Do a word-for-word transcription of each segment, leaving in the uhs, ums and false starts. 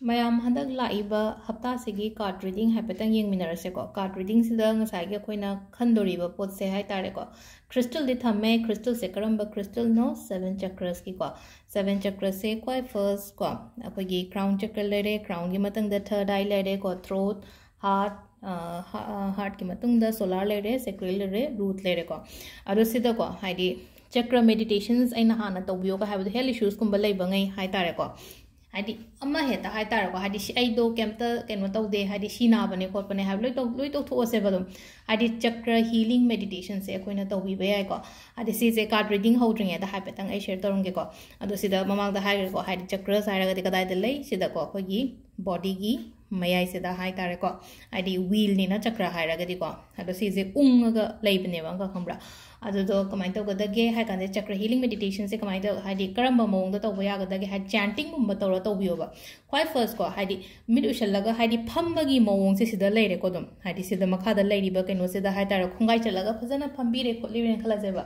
ꯃꯌꯥꯝ, ꯍꯟꯗꯛ ꯂꯥꯛꯏꯕ ꯍꯞꯇꯥꯁꯤꯒꯤ card reading ꯍꯥꯏꯐꯦꯠꯇꯪ ꯌꯦꯡꯃꯤꯟꯅꯔꯁꯦꯀꯣ꯫ Card readingꯁꯤꯗ ꯉꯁꯥꯏꯒꯤ ꯑꯩꯈꯣꯏꯅ ꯈꯟꯗꯣꯔꯤꯕ ꯄꯣꯠꯁꯦ ꯍꯥꯏ ꯇꯥꯔꯦꯀꯣ, crystalꯗꯤ ꯊꯝꯃꯦ꯫ Crystalꯁꯦ ꯀꯔꯝꯕ crystalꯅꯣ? Seven chakrasꯀꯤꯀꯣ꯫ Seven chakrasꯁꯦ ꯈ꯭ꯋꯥꯏ first ꯀꯣ, ꯑꯩꯈꯣꯏꯒꯤ crown chakra ꯂꯩꯔꯦ, crownꯒꯤ ꯃꯊꯪꯗ third eye ꯂꯩꯔꯦꯀꯣ, throat, heart, heartꯀꯤ ꯃꯇꯨꯡꯗ solar ꯂꯩꯔꯦ, sacral ꯂꯩꯔꯦ, root ꯂꯩꯔꯦꯀꯣ꯫ ꯑꯗꯣ ꯁꯤꯗꯀꯣ, ꯍꯥꯏꯗꯤ chakra meditations ꯑꯩꯅ ꯍꯥꯟꯅ ꯇꯧꯕꯤꯌꯣꯒ ꯍꯥꯏꯕꯗꯣ health issuesꯀꯨꯝꯕ ꯂꯩꯕꯉꯩ ꯍꯥꯏ ꯇꯥꯔꯦꯀꯣ꯫ ꯍꯥꯏꯗꯤ ꯑꯃ ꯍꯦꯛꯇ ꯍꯥꯏ ꯇꯥꯔꯦꯀꯣ, ꯍꯥꯏꯗꯤ ꯁꯤ ꯑꯩꯗꯣ ꯀꯩꯝꯇ ꯀꯩꯅꯣ ꯇꯧꯗꯦ, ꯍꯥꯏꯗꯤ ꯁꯤ ꯅꯥꯕꯅꯦ ꯈꯣꯠꯄꯅꯦ ꯍꯥꯏꯕ ꯂꯣꯏ ꯇꯧ-, ꯂꯣꯏ ꯇꯧꯊꯣꯛꯑꯁꯦꯕ ꯑꯗꯨꯝ꯫ ꯍꯥꯏꯗꯤ chakra healing meditationꯁꯦ ꯑꯩꯈꯣꯏꯅ ꯇꯧꯕꯤꯕ ꯌꯥꯏꯀꯣ꯫ ꯍꯥꯏꯗꯤ ꯁꯤꯁꯦ card reading ꯍꯧꯗ꯭ꯔꯤꯉꯩꯗ ꯍꯥꯏꯐꯦꯠꯇꯪ ꯑꯩ share ꯇꯧꯔꯝꯒꯦꯀꯣ꯫ ꯑꯗꯣ ꯁꯤꯗ ꯃꯃꯥꯡꯗ ꯍꯥꯏꯈ꯭ꯔꯦꯀꯣ, ꯍꯥꯏꯗꯤ chakras ꯍꯥꯏꯔꯒꯗꯤ ꯀꯗꯥꯏꯗ ꯂꯩ? ꯁꯤꯗꯀꯣ, ꯑꯩꯈꯣꯏꯒꯤ bodyꯒꯤ ꯃꯌꯥꯏꯁꯤꯗ ꯍꯥꯏ ꯇꯥꯔꯦꯀꯣ꯫ ꯍꯥꯏꯗꯤ wheelꯅꯤꯅ chakra ꯍꯥꯏꯔꯒꯗꯤꯀꯣ꯫ ꯑꯗꯣ ꯁꯤꯁꯦ ꯎꯪꯉꯒ ꯂꯩꯕꯅꯦꯕ ꯑꯃꯈꯛ, ꯈꯪꯕ꯭ꯔꯥ? ꯑꯗꯨꯗꯣ ꯀꯃꯥꯏꯅ ꯇꯧꯒꯗꯒꯦ ꯍꯥꯏ ꯀꯥꯟꯗ, chakra healing meditationꯁꯦ ꯀꯃꯥꯏꯅ ꯇꯧ-, ꯍꯥꯏꯗꯤ ꯀꯔꯝꯕ ꯃꯑꯣꯡꯗ ꯇꯧꯕ ꯌꯥꯒꯗꯒꯦ ꯍꯥꯏ, chantingꯒꯨꯝꯕ ꯇꯧꯔ ꯇꯧꯕꯤꯌꯣꯕ꯫ ꯈ꯭ꯋꯥꯏ first ꯀꯣ, ꯍꯥꯏꯗꯤ ꯃꯤꯠ ꯎꯏꯁꯜꯂꯒ, ꯍꯥꯏꯗꯤ ꯐꯝꯕꯒꯤ ꯃꯑꯣꯡꯁꯦ ꯁꯤꯗ ꯂꯩꯔꯦꯀꯣ ꯑꯗꯨꯝ꯫ ꯍꯥꯏꯗꯤ ꯁꯤꯗ ꯃꯈꯥꯗ ꯂꯩꯔꯤꯕ ꯀꯩꯅꯣꯁꯤꯗ ꯍꯥꯏ ꯇꯥꯔꯦ, ꯈꯣꯡꯒꯥꯏ ꯆꯠꯂꯒ ꯐꯖꯅ ꯐꯝꯕꯤꯔꯦ ꯈꯣꯠꯂꯤꯔꯦꯅ ꯈꯜꯂꯁꯦꯕ꯫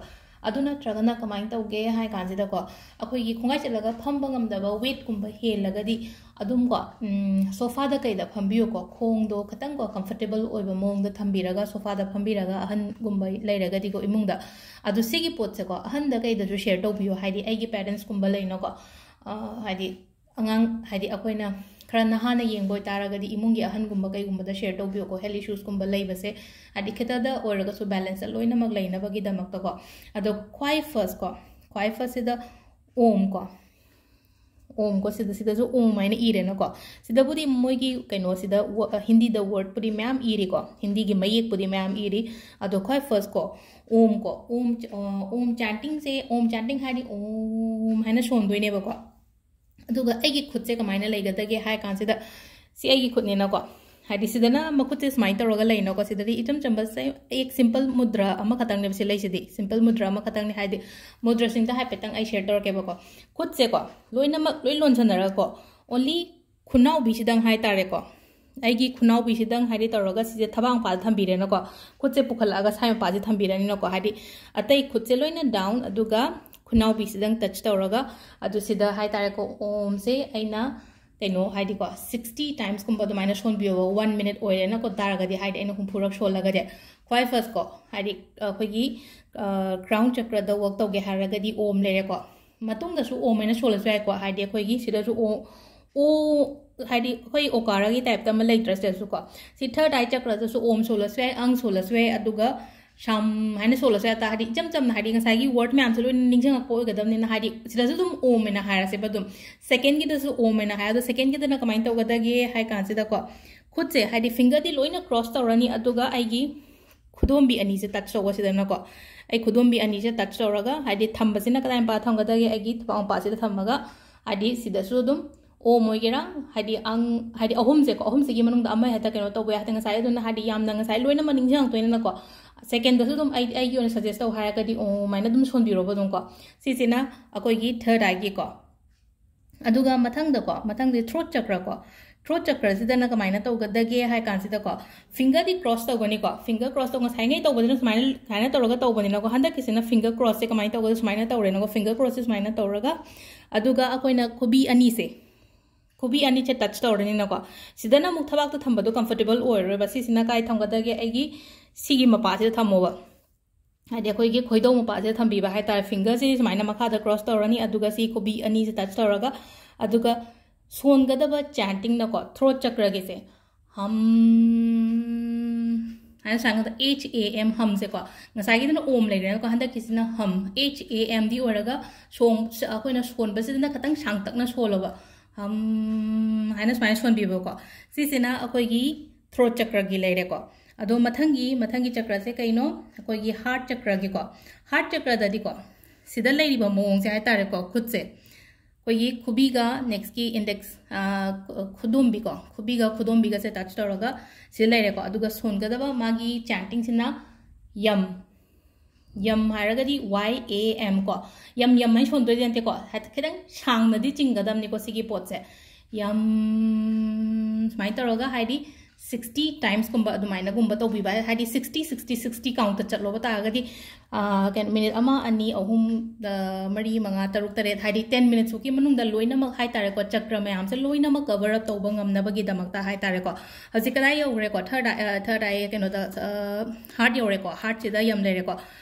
ꯑꯗꯨ ꯅꯠꯇ꯭ꯔꯒꯅ ꯀꯃꯥꯏꯅ ꯇꯧꯒꯦ ꯍꯥꯏ ꯀꯥꯟꯁꯤꯗꯀꯣ, ꯑꯩꯈꯣꯏꯒꯤ ꯈꯣꯡꯒꯥꯏ ꯆꯠꯂꯒ ꯐꯝꯕ ꯉꯝꯗꯕ weightꯀꯨꯝꯕ ꯍꯦꯜꯂꯒꯗꯤ ꯑꯗꯨꯝꯀꯣ, ꯎꯝ, sofaꯗ ꯀꯩꯗ ꯐꯝꯕꯤꯌꯨꯀꯣ꯫ ꯈꯣꯡꯗꯣ ꯈꯤꯇꯪꯀꯣ comfortable ꯑꯣꯏꯕ ꯃꯑꯣꯡꯗ ꯊꯝꯕꯤꯔꯒ, sofaꯗ ꯐꯝꯕꯤꯔꯒ, ꯑꯍꯟꯒꯨꯝꯕ ꯂꯩꯔꯒꯗꯤꯀꯣ ꯏꯃꯨꯡꯗ꯫ ꯑꯗꯨ ꯁꯤꯒꯤ ꯄꯣꯠꯁꯦꯀꯣ ꯑꯍꯟꯗ ꯀꯩꯗꯁꯨ share ꯇꯧꯕꯤꯌꯣ, ꯍꯥꯏꯗꯤ ꯑꯩꯒꯤ parentsꯀꯨꯝꯕ ꯂꯩꯅꯀꯣ, ꯑ, ꯍꯥꯏꯗꯤ ꯑꯉꯥꯡ, ꯍꯥꯏꯗꯤ ꯑꯩꯈꯣꯏꯅ ꯈꯔ ꯅꯍꯥꯅ ꯌꯦꯡꯕ ꯑꯣꯏꯇꯥꯔꯒꯗꯤ ꯏꯃꯨꯡꯒꯤ ꯑꯍꯟꯒꯨꯝꯕ ꯀꯩꯒꯨꯝꯕꯗ share ꯇꯧꯕꯤꯌꯣꯀꯣ, health issuesꯀꯨꯝꯕ ꯂꯩꯕꯁꯦ꯫ ꯍꯥꯏꯗꯤ ꯈꯤꯇꯗ ꯑꯣꯏꯔꯒꯁꯨ balanceꯇ ꯂꯣꯏꯅꯃꯛ ꯂꯩꯅꯕꯒꯤꯗꯃꯛꯇꯀꯣ꯫ ꯑꯗꯣ ꯈ꯭ꯋꯥꯏ firstꯀꯣ, ꯈ꯭ꯋꯥꯏ firstꯁꯤꯗ Omꯀꯣ, Omꯀꯣ, ꯁꯤꯗ, ꯁꯤꯗꯁꯨ Om ꯍꯥꯏꯅ ꯏꯔꯦꯅꯀꯣ꯫ ꯁꯤꯗꯕꯨꯗꯤ ꯃꯣꯏꯒꯤ ꯀꯩꯅꯣꯁꯤꯗ ꯋ-, ꯍꯤꯟꯗꯤꯗ wordꯄꯨꯗꯤ ꯃꯌꯥꯝ ꯏꯔꯤꯀꯣ, ꯍꯤꯟꯗꯤꯒꯤ ꯃꯌꯦꯛꯄꯨꯗꯤ ꯃꯌꯥꯝ ꯏꯔꯤ꯫ ꯑꯗꯣ ꯈ꯭ꯋꯥꯏ firstꯀꯣ, Omꯀꯣ, Om, ꯑ, Om chantingꯁꯦ, Om chanting ꯍꯥꯏꯗꯤ Om ꯍꯥꯏꯅ ꯁꯣꯟꯗꯣꯏꯅꯦꯕꯀꯣ꯫ ꯑꯗꯨꯒ ꯑꯩꯒꯤ ꯈꯨꯠꯁꯦ ꯀꯃꯥꯏꯅ ꯂꯩꯒꯗꯒꯦ ꯍꯥꯏ ꯀꯥꯟꯁꯤꯗ, ꯁꯤ ꯑꯩꯒꯤ ꯈꯨꯠꯅꯤꯅꯀꯣ, ꯍꯥꯏꯗꯤ ꯁꯤꯗꯅ ꯃꯈꯨꯠꯁꯦ ꯁꯨꯃꯥꯏꯅ ꯇꯧꯔꯒ ꯂꯩꯅꯀꯣ, ꯁꯤꯗꯗꯤ ꯏꯆꯝ ꯆꯝꯕ ꯁꯦ-, ꯑꯦꯛ simple mudra ꯑꯃꯈꯛꯇꯪꯅꯦꯕ ꯁꯤ ꯂꯩꯁꯤꯗꯤ, simple mudra ꯑꯃꯈꯛꯇꯪꯅꯦ꯫ ꯍꯥꯏꯗꯤ mudraꯁꯤꯡꯗ ꯍꯥꯏꯐꯦꯠꯇꯪ ꯑꯩ share ꯇꯧꯔꯛꯀꯦꯕꯀꯣ꯫ ꯈꯨꯠꯁꯦꯀꯣ, ꯂꯣꯏꯅꯃꯛ ꯂꯣꯏ ꯂꯣꯟꯁꯟꯅꯔꯒꯀꯣ, only ꯈꯨꯅꯥꯎꯕꯤꯁꯤꯗꯪ ꯍꯥꯏ ꯇꯥꯔꯦꯀꯣ, ꯑꯩꯒꯤ ꯈꯨꯅꯥꯎꯕꯤꯁꯤꯗꯪ ꯍꯥꯏꯗꯤ ꯇꯧꯔꯒ ꯁꯤꯁꯦ ꯊꯕꯥꯛ ꯃꯄꯥꯗ ꯊꯝꯕꯤꯔꯦꯅꯀꯣ, ꯈꯨꯠꯁꯦ ꯄꯨꯈꯠꯂꯛꯑꯒ ꯁꯥꯏ ꯃꯄꯥꯁꯦ ꯊꯝꯕꯤꯔꯅꯤꯅꯀꯣ꯫ ꯍꯥꯏꯗꯤ ꯑꯇꯩ ꯈꯨꯠꯁꯦ ꯂꯣꯏꯅ down, ꯑꯗꯨꯒ ꯈꯨꯅꯥꯎꯕꯤꯁꯤꯗꯪ touch ꯇꯧꯔꯒ, ꯑꯗꯨ ꯁꯤꯗ ꯍꯥꯏ ꯇꯥꯔꯦꯀꯣ, Omꯁꯦ ꯑꯩꯅ ꯀꯩꯅꯣ ꯍꯥꯏꯗꯤꯀꯣ, ꯁꯤꯛꯁꯇꯤ ꯇꯥꯏꯝꯁꯀꯨꯝꯕ ꯑꯗꯨꯃꯥꯏꯅ ꯁꯣꯟꯕꯤꯌꯣꯕ, ꯋꯥꯟ ꯃꯤꯅꯤꯠ ꯑꯣꯏꯔꯦꯅꯀꯣ ꯇꯥꯔꯒꯗꯤ, ꯍꯥꯏꯗꯤ ꯑꯩꯅ ꯍꯨꯝꯐꯨꯔꯛ ꯁꯣꯜꯂꯒꯗꯤ꯫ ꯈ꯭ꯋꯥꯏ ꯐꯥꯔꯁꯀꯣ, ꯍꯥꯏꯗꯤ ꯑꯩꯈꯣꯏꯒꯤ ꯀ꯭ꯔꯥꯎꯟ ꯆꯀ꯭ꯔꯗ ꯋꯔꯛ ꯇꯧꯒꯦ ꯍꯥꯏꯔꯒꯗꯤ ꯑꯣꯝ ꯂꯩꯔꯦꯀꯣ꯫ ꯃꯇꯨꯡꯗꯁꯨ ꯑꯣꯝ ꯍꯥꯏꯅ ꯁꯣꯜꯂꯁꯨ ꯌꯥꯏꯀꯣ, ꯍꯥꯏꯗꯤ ꯑꯩꯈꯣꯏꯒꯤ ꯁꯤꯗꯁꯨ ꯑꯣ, ꯑꯣ, ꯍꯥꯏꯗꯤ ꯑꯩꯈꯣꯏ ꯑꯣꯀꯥꯔꯒꯤ ꯇꯥꯏꯞꯇ ꯑꯃ ꯂꯩꯇ꯭ꯔꯥ ꯁꯤꯗꯁꯨꯀꯣ꯫ ꯁꯤ ꯊꯔꯠ ꯑꯥꯏ ꯆꯀ꯭ꯔꯗꯁꯨ ꯑꯣꯝ ꯁꯣꯜꯂꯁꯨ ꯌꯥꯏ, ꯑꯪ ꯁꯣꯜꯂꯁꯨ ꯌꯥꯏ, ꯑꯗꯨꯒ ꯁꯝ ꯍꯥꯏꯅ ꯁꯣꯜꯂꯁꯨ ꯌꯥꯏ꯫ ꯍꯥꯏꯗꯤ ꯏꯆꯝ ꯆꯝꯅ, ꯍꯥꯏꯗꯤ ꯉꯁꯥꯏꯒꯤ ꯋꯥꯔꯗ ꯃꯌꯥꯝꯁꯦ ꯂꯣꯏꯅ ꯅꯤꯡꯁꯤꯡꯉꯛꯄ ꯑꯣꯏꯒꯗꯕꯅꯤꯅ, ꯍꯥꯏꯗꯤ ꯁꯤꯗꯁꯨ ꯑꯗꯨꯝ ꯑꯣꯝ ꯍꯥꯏꯅ ꯍꯥꯏꯔꯁꯦꯕ꯫ ꯑꯗꯨꯝ ꯁꯦꯀꯦꯟꯒꯤꯗꯁꯨ ꯑꯣꯝ ꯍꯥꯏꯅ ꯍꯥꯏ꯫ ꯑꯗꯣ ꯁꯦꯀꯦꯟꯒꯤꯗꯅ ꯀꯃꯥꯏꯅ ꯇꯧꯒꯗꯒꯦ ꯍꯥꯏ ꯀꯥꯟꯁꯤꯗꯀꯣ, ꯈꯨꯠꯁꯦ, ꯍꯥꯏꯗꯤ ꯐꯤꯡꯒꯔꯗꯤ ꯂꯣꯏꯅ ꯀ꯭ꯔꯣꯁ ꯇꯧꯔꯅꯤ, ꯑꯗꯨꯒ ꯑꯩꯒꯤ ꯈꯨꯗꯣꯝꯕꯤ ꯑꯅꯤꯁꯦ ꯇꯆ ꯇꯧꯕꯁꯤꯗꯅꯀꯣ, ꯑꯩ ꯈꯨꯗꯣꯝꯕꯤ ꯑꯅꯤꯁꯦ ꯇꯆ ꯇꯧꯔꯒ, ꯍꯥꯏꯗꯤ ꯊꯝꯕꯁꯤꯅ ꯀꯗꯥꯏ ꯃꯄꯥ ꯊꯝꯒꯗꯒꯦ? ꯑꯩꯒꯤ ꯊꯕꯥꯛ ꯃꯄꯥꯁꯤꯗ ꯊꯝꯃꯒ, ꯍꯥꯏꯗꯤ ꯁꯤꯗꯁꯨ ꯑꯗꯨꯝ ꯑꯣꯝ ꯑꯣꯏꯒꯦꯔꯥ, ꯍꯥꯏꯗꯤ ꯑꯪ, ꯍꯥꯏꯗꯤ ꯑꯍꯨꯝꯁꯦꯀꯣ, ꯑꯍꯨꯝꯁꯤꯒꯤ ꯃꯅꯨꯡꯗ ꯑꯃ ꯍꯦꯛꯇ ꯀꯩꯅꯣ ꯇꯧꯕ ꯌꯥꯏ꯫ ꯍꯥꯏꯗꯤ ꯉꯁꯥꯏ ꯑꯗꯨꯅ, ꯍꯥꯏꯗꯤ ꯌꯥꯝꯅ ꯉꯁꯥꯏ ꯂꯣꯏꯅꯃꯛ ꯅꯤꯡꯁꯤꯡꯉꯛꯇꯣꯏꯅꯤꯅꯀꯣ, ꯁꯦꯀꯦꯟꯗꯁꯨ ꯑꯗꯨꯝ ꯑꯩ, ꯑꯩꯒꯤ ꯑꯣꯏꯅ ꯁꯖꯦꯁ ꯇꯧ ꯍꯥꯏꯔꯒꯗꯤ ꯑꯣꯝ ꯍꯥꯏꯅ ꯑꯗꯨꯝ ꯁꯣꯟꯕꯤꯔꯣꯕ ꯑꯗꯨꯝꯀꯣ꯫ ꯁꯤꯁꯤꯅ ꯑꯩꯈꯣꯏꯒꯤ ꯊꯔꯠ ꯑꯥꯏꯒꯤꯀꯣ꯫ ꯑꯗꯨꯒ ꯃꯊꯪꯗꯀꯣ, ꯃꯊꯪꯗꯤ ꯊ꯭ꯔꯣꯠ ꯆꯀ꯭ꯔꯀꯣ꯫ ꯊ꯭ꯔꯣꯠ ꯆꯀ꯭ꯔꯁꯤꯗꯅ ꯀꯃꯥꯏꯅ ꯇꯧꯒꯗꯒꯦ ꯍꯥꯏ ꯀꯥꯟꯁꯤꯗꯀꯣ, ꯐꯤꯡꯒꯔꯗꯤ ꯀ꯭ꯔꯣꯁ ꯇꯧꯒꯅꯤꯀꯣ꯫ ꯐꯤꯡꯒꯔ ꯀ꯭ꯔꯣꯁ ꯇꯧ, ꯉꯁꯥꯏꯉꯩ ꯇꯧꯕꯗꯨꯅ ꯁꯨꯃꯥꯏꯅ, ꯁꯨꯃꯥꯏꯅ ꯇꯧꯔꯒ ꯇꯧꯕꯅꯤꯅꯀꯣ, ꯍꯟꯗꯛꯀꯤꯁꯤꯅ ꯐꯤꯡꯒꯔ ꯀ꯭ꯔꯣꯁꯁꯦ ꯀꯃꯥꯏꯅ ꯇꯧꯒꯗ? ꯁꯨꯃꯥꯏꯅ ꯇꯧꯔꯦꯅꯀꯣ, ꯐꯤꯡꯒꯔ ꯀ꯭ꯔꯣꯁꯁꯦ ꯁꯨꯃꯥꯏꯅ ꯇꯧꯔꯒ, ꯑꯗꯨꯒ ꯑꯩꯈꯣꯏꯅ ꯈꯨꯕꯤ ꯑꯅꯤꯁꯦ, ꯈꯨꯕꯤ ꯑꯅꯤꯁꯦ ꯇꯆ ꯇꯧꯔꯅꯤꯅꯀꯣ꯫ ꯁꯤꯗꯅ ꯑꯃꯨꯛ ꯊꯕꯥꯛꯇ ꯊꯝꯕꯗꯣ ꯀꯝꯐꯣꯔꯇꯦꯕꯜ ꯑꯣꯏꯔꯔꯣꯏꯕ꯫ ꯁꯤꯁꯤꯅ ꯀꯥꯏ ꯊꯝꯒꯗꯒꯦ? ꯑꯩꯒꯤ ꯁꯤꯒꯤ ꯃꯄꯥꯁꯤꯗ ꯊꯝꯃꯣꯕ, ꯍꯥꯏꯗꯤ ꯑꯩꯈꯣꯏꯒꯤ ꯈꯣꯏꯗꯧ ꯃꯄꯥꯁꯤꯗ ꯊꯝꯕꯤꯕ ꯍꯥꯏꯇꯥꯔꯦ꯫ ꯐꯤꯡꯒꯔꯁꯤ ꯁꯨꯃꯥꯏꯅ ꯃꯈꯥꯗ ꯀ꯭ꯔꯣꯁ ꯇꯧꯔꯅꯤ, ꯑꯗꯨꯒ ꯁꯤ ꯈꯨꯕꯤ ꯑꯅꯤꯁꯦ ꯇꯆ ꯇꯧꯔꯒ, ꯑꯗꯨꯒ ꯁꯣꯟꯒꯗꯕ ꯆꯦꯟꯇꯤꯡꯅꯀꯣ, ꯊ꯭ꯔꯣꯠ ꯆꯀ꯭ꯔꯒꯤꯁꯦ, ꯍꯝ ꯍꯥꯏꯅ ꯁꯨꯃꯥꯏꯅ, H A M, ꯍꯝꯁꯦꯀꯣ꯫ ꯉꯁꯥꯏꯒꯤꯗꯨꯅ Om ꯂꯩꯈ꯭ꯔꯦꯅꯀꯣ, ꯍꯟꯗꯛꯀꯤꯁꯤꯅ Hum, H A MD ꯑꯣꯏꯔꯒ, ꯁꯣꯡ-, ꯑꯩꯈꯣꯏꯅ ꯁꯣꯟꯕꯁꯤꯗꯅ ꯈꯤꯇꯪ ꯁꯥꯡꯇꯛꯅ ꯁꯣꯜꯂꯣꯕ, ꯍꯝ ꯍꯥꯏꯅ ꯁꯨꯃꯥꯏꯅ ꯁꯣꯟꯕꯤꯕꯀꯣ꯫ ꯁꯤꯁꯤꯅ ꯑꯩꯈꯣꯏꯒꯤ ꯊ꯭ꯔꯣꯠ ꯆꯀ꯭ꯔꯒꯤ ꯂꯩꯔꯦꯀꯣ꯫ ꯑꯗꯣ ꯃꯊꯪꯒꯤ, ꯃꯊꯪꯒꯤ ꯆꯀ꯭ꯔꯁꯦ ꯀꯩꯅꯣ? ꯑꯩꯈꯣꯏꯒꯤ ꯍꯥꯔꯠ ꯆꯀ꯭ꯔꯒꯤꯀꯣ꯫ ꯍꯥꯔꯠ ꯆꯀ꯭ꯔꯗꯗꯤꯀꯣ, ꯁꯤꯗ ꯂꯩꯔꯤꯕ ꯃꯑꯣꯡꯁꯦ ꯍꯥꯏꯇꯥꯔꯦꯀꯣ, ꯈꯨꯠꯁꯦ ꯑꯩꯈꯣꯏꯒꯤ ꯈꯨꯕꯤꯒ ꯅꯦꯛꯁꯀꯤ ꯏꯟꯗꯦꯛꯁ, ꯈꯨꯗꯣꯝꯕꯤꯀꯣ, ꯈꯨꯕꯤꯒ ꯈꯨꯗꯣꯝꯕꯤꯒꯁꯦ ꯇꯆ ꯇꯧꯔꯒ ꯁꯤꯗ ꯂꯩꯔꯦꯀꯣ꯫ ꯑꯗꯨꯒ ꯁꯣꯟꯒꯗꯕ ꯃꯥꯒꯤ ꯆꯦꯟꯇꯤꯡꯁꯤꯅ ꯌꯝ, ꯌꯝ ꯍꯥꯏꯔꯒꯗꯤ ꯋꯥꯏ ꯑꯦ ꯑꯦꯝ ꯀꯣ꯫ ꯌꯝ, ꯌꯝ ꯍꯥꯏꯅ ꯁꯣꯟꯗꯣꯏꯗꯤ ꯅꯠꯇꯦꯀꯣ, ꯍꯥꯏꯗꯤ ꯈꯤꯇꯪ ꯁꯥꯡꯅꯗꯤ ꯆꯤꯡꯒꯗꯕꯅꯤꯀꯣ ꯁꯤꯒꯤ ꯄꯣꯠꯁꯦ꯫ ꯌꯝ ꯁꯨꯃꯥꯏꯅ ꯇꯧꯔꯒ, ꯍꯥꯏꯗꯤ ꯁꯤꯛꯁꯇꯤ ꯇꯥꯏꯝꯁꯀꯨꯝꯕ ꯑꯗꯨꯃꯥꯏꯅꯒꯨꯝꯕ ꯇꯧꯕꯤꯕ, ꯍꯥꯏꯗꯤ ꯁꯤꯛꯁꯇꯤ ꯁꯤꯛꯁꯇꯤ ꯁꯤꯛꯁꯇꯤ ꯀꯥꯎꯟꯠꯇ ꯆꯠꯂꯣꯕ ꯇꯥꯔꯒꯗꯤ, ꯑ, ꯀꯩꯅꯣ, ꯃꯤꯅꯤꯠ ꯑꯃ, ꯑꯅꯤ, ꯑꯍꯨꯝ, ꯑ, ꯃꯔꯤ, ꯃꯉꯥ, ꯇꯔꯨꯛ, ꯇꯔꯦꯠ, ꯍꯥꯏꯗꯤ ꯇꯦꯟ ꯃꯤꯅꯤꯠꯁ ꯐꯥꯎꯒꯤ ꯃꯅꯨꯡꯗ ꯂꯣꯏꯅꯃꯛ ꯍꯥꯏꯇꯥꯔꯦꯀꯣ, ꯆꯀ꯭ꯔ ꯃꯌꯥꯝꯁꯦ ꯂꯣꯏꯅꯃꯛ ꯀꯚꯔ ꯑꯞ ꯇꯧꯕ ꯉꯝꯅꯕꯒꯤꯗꯃꯛꯇ ꯍꯥꯏꯇꯥꯔꯦꯀꯣ꯫ ꯍꯧꯖꯤꯛ ꯀꯗꯥꯏ ꯌꯧꯈ꯭ꯔꯦꯀꯣ? ꯊꯔꯠ ꯑꯥꯏ, ꯑ, ꯊꯔꯠ ꯑꯥꯏ ꯀꯩꯅꯣꯗ, ꯑ, ꯍꯥꯔꯠ ꯌꯧꯔꯦꯀꯣ꯫ ꯍꯥꯔꯠꯁꯤꯗ ꯌꯝ ꯂꯩꯔꯦꯀꯣ꯫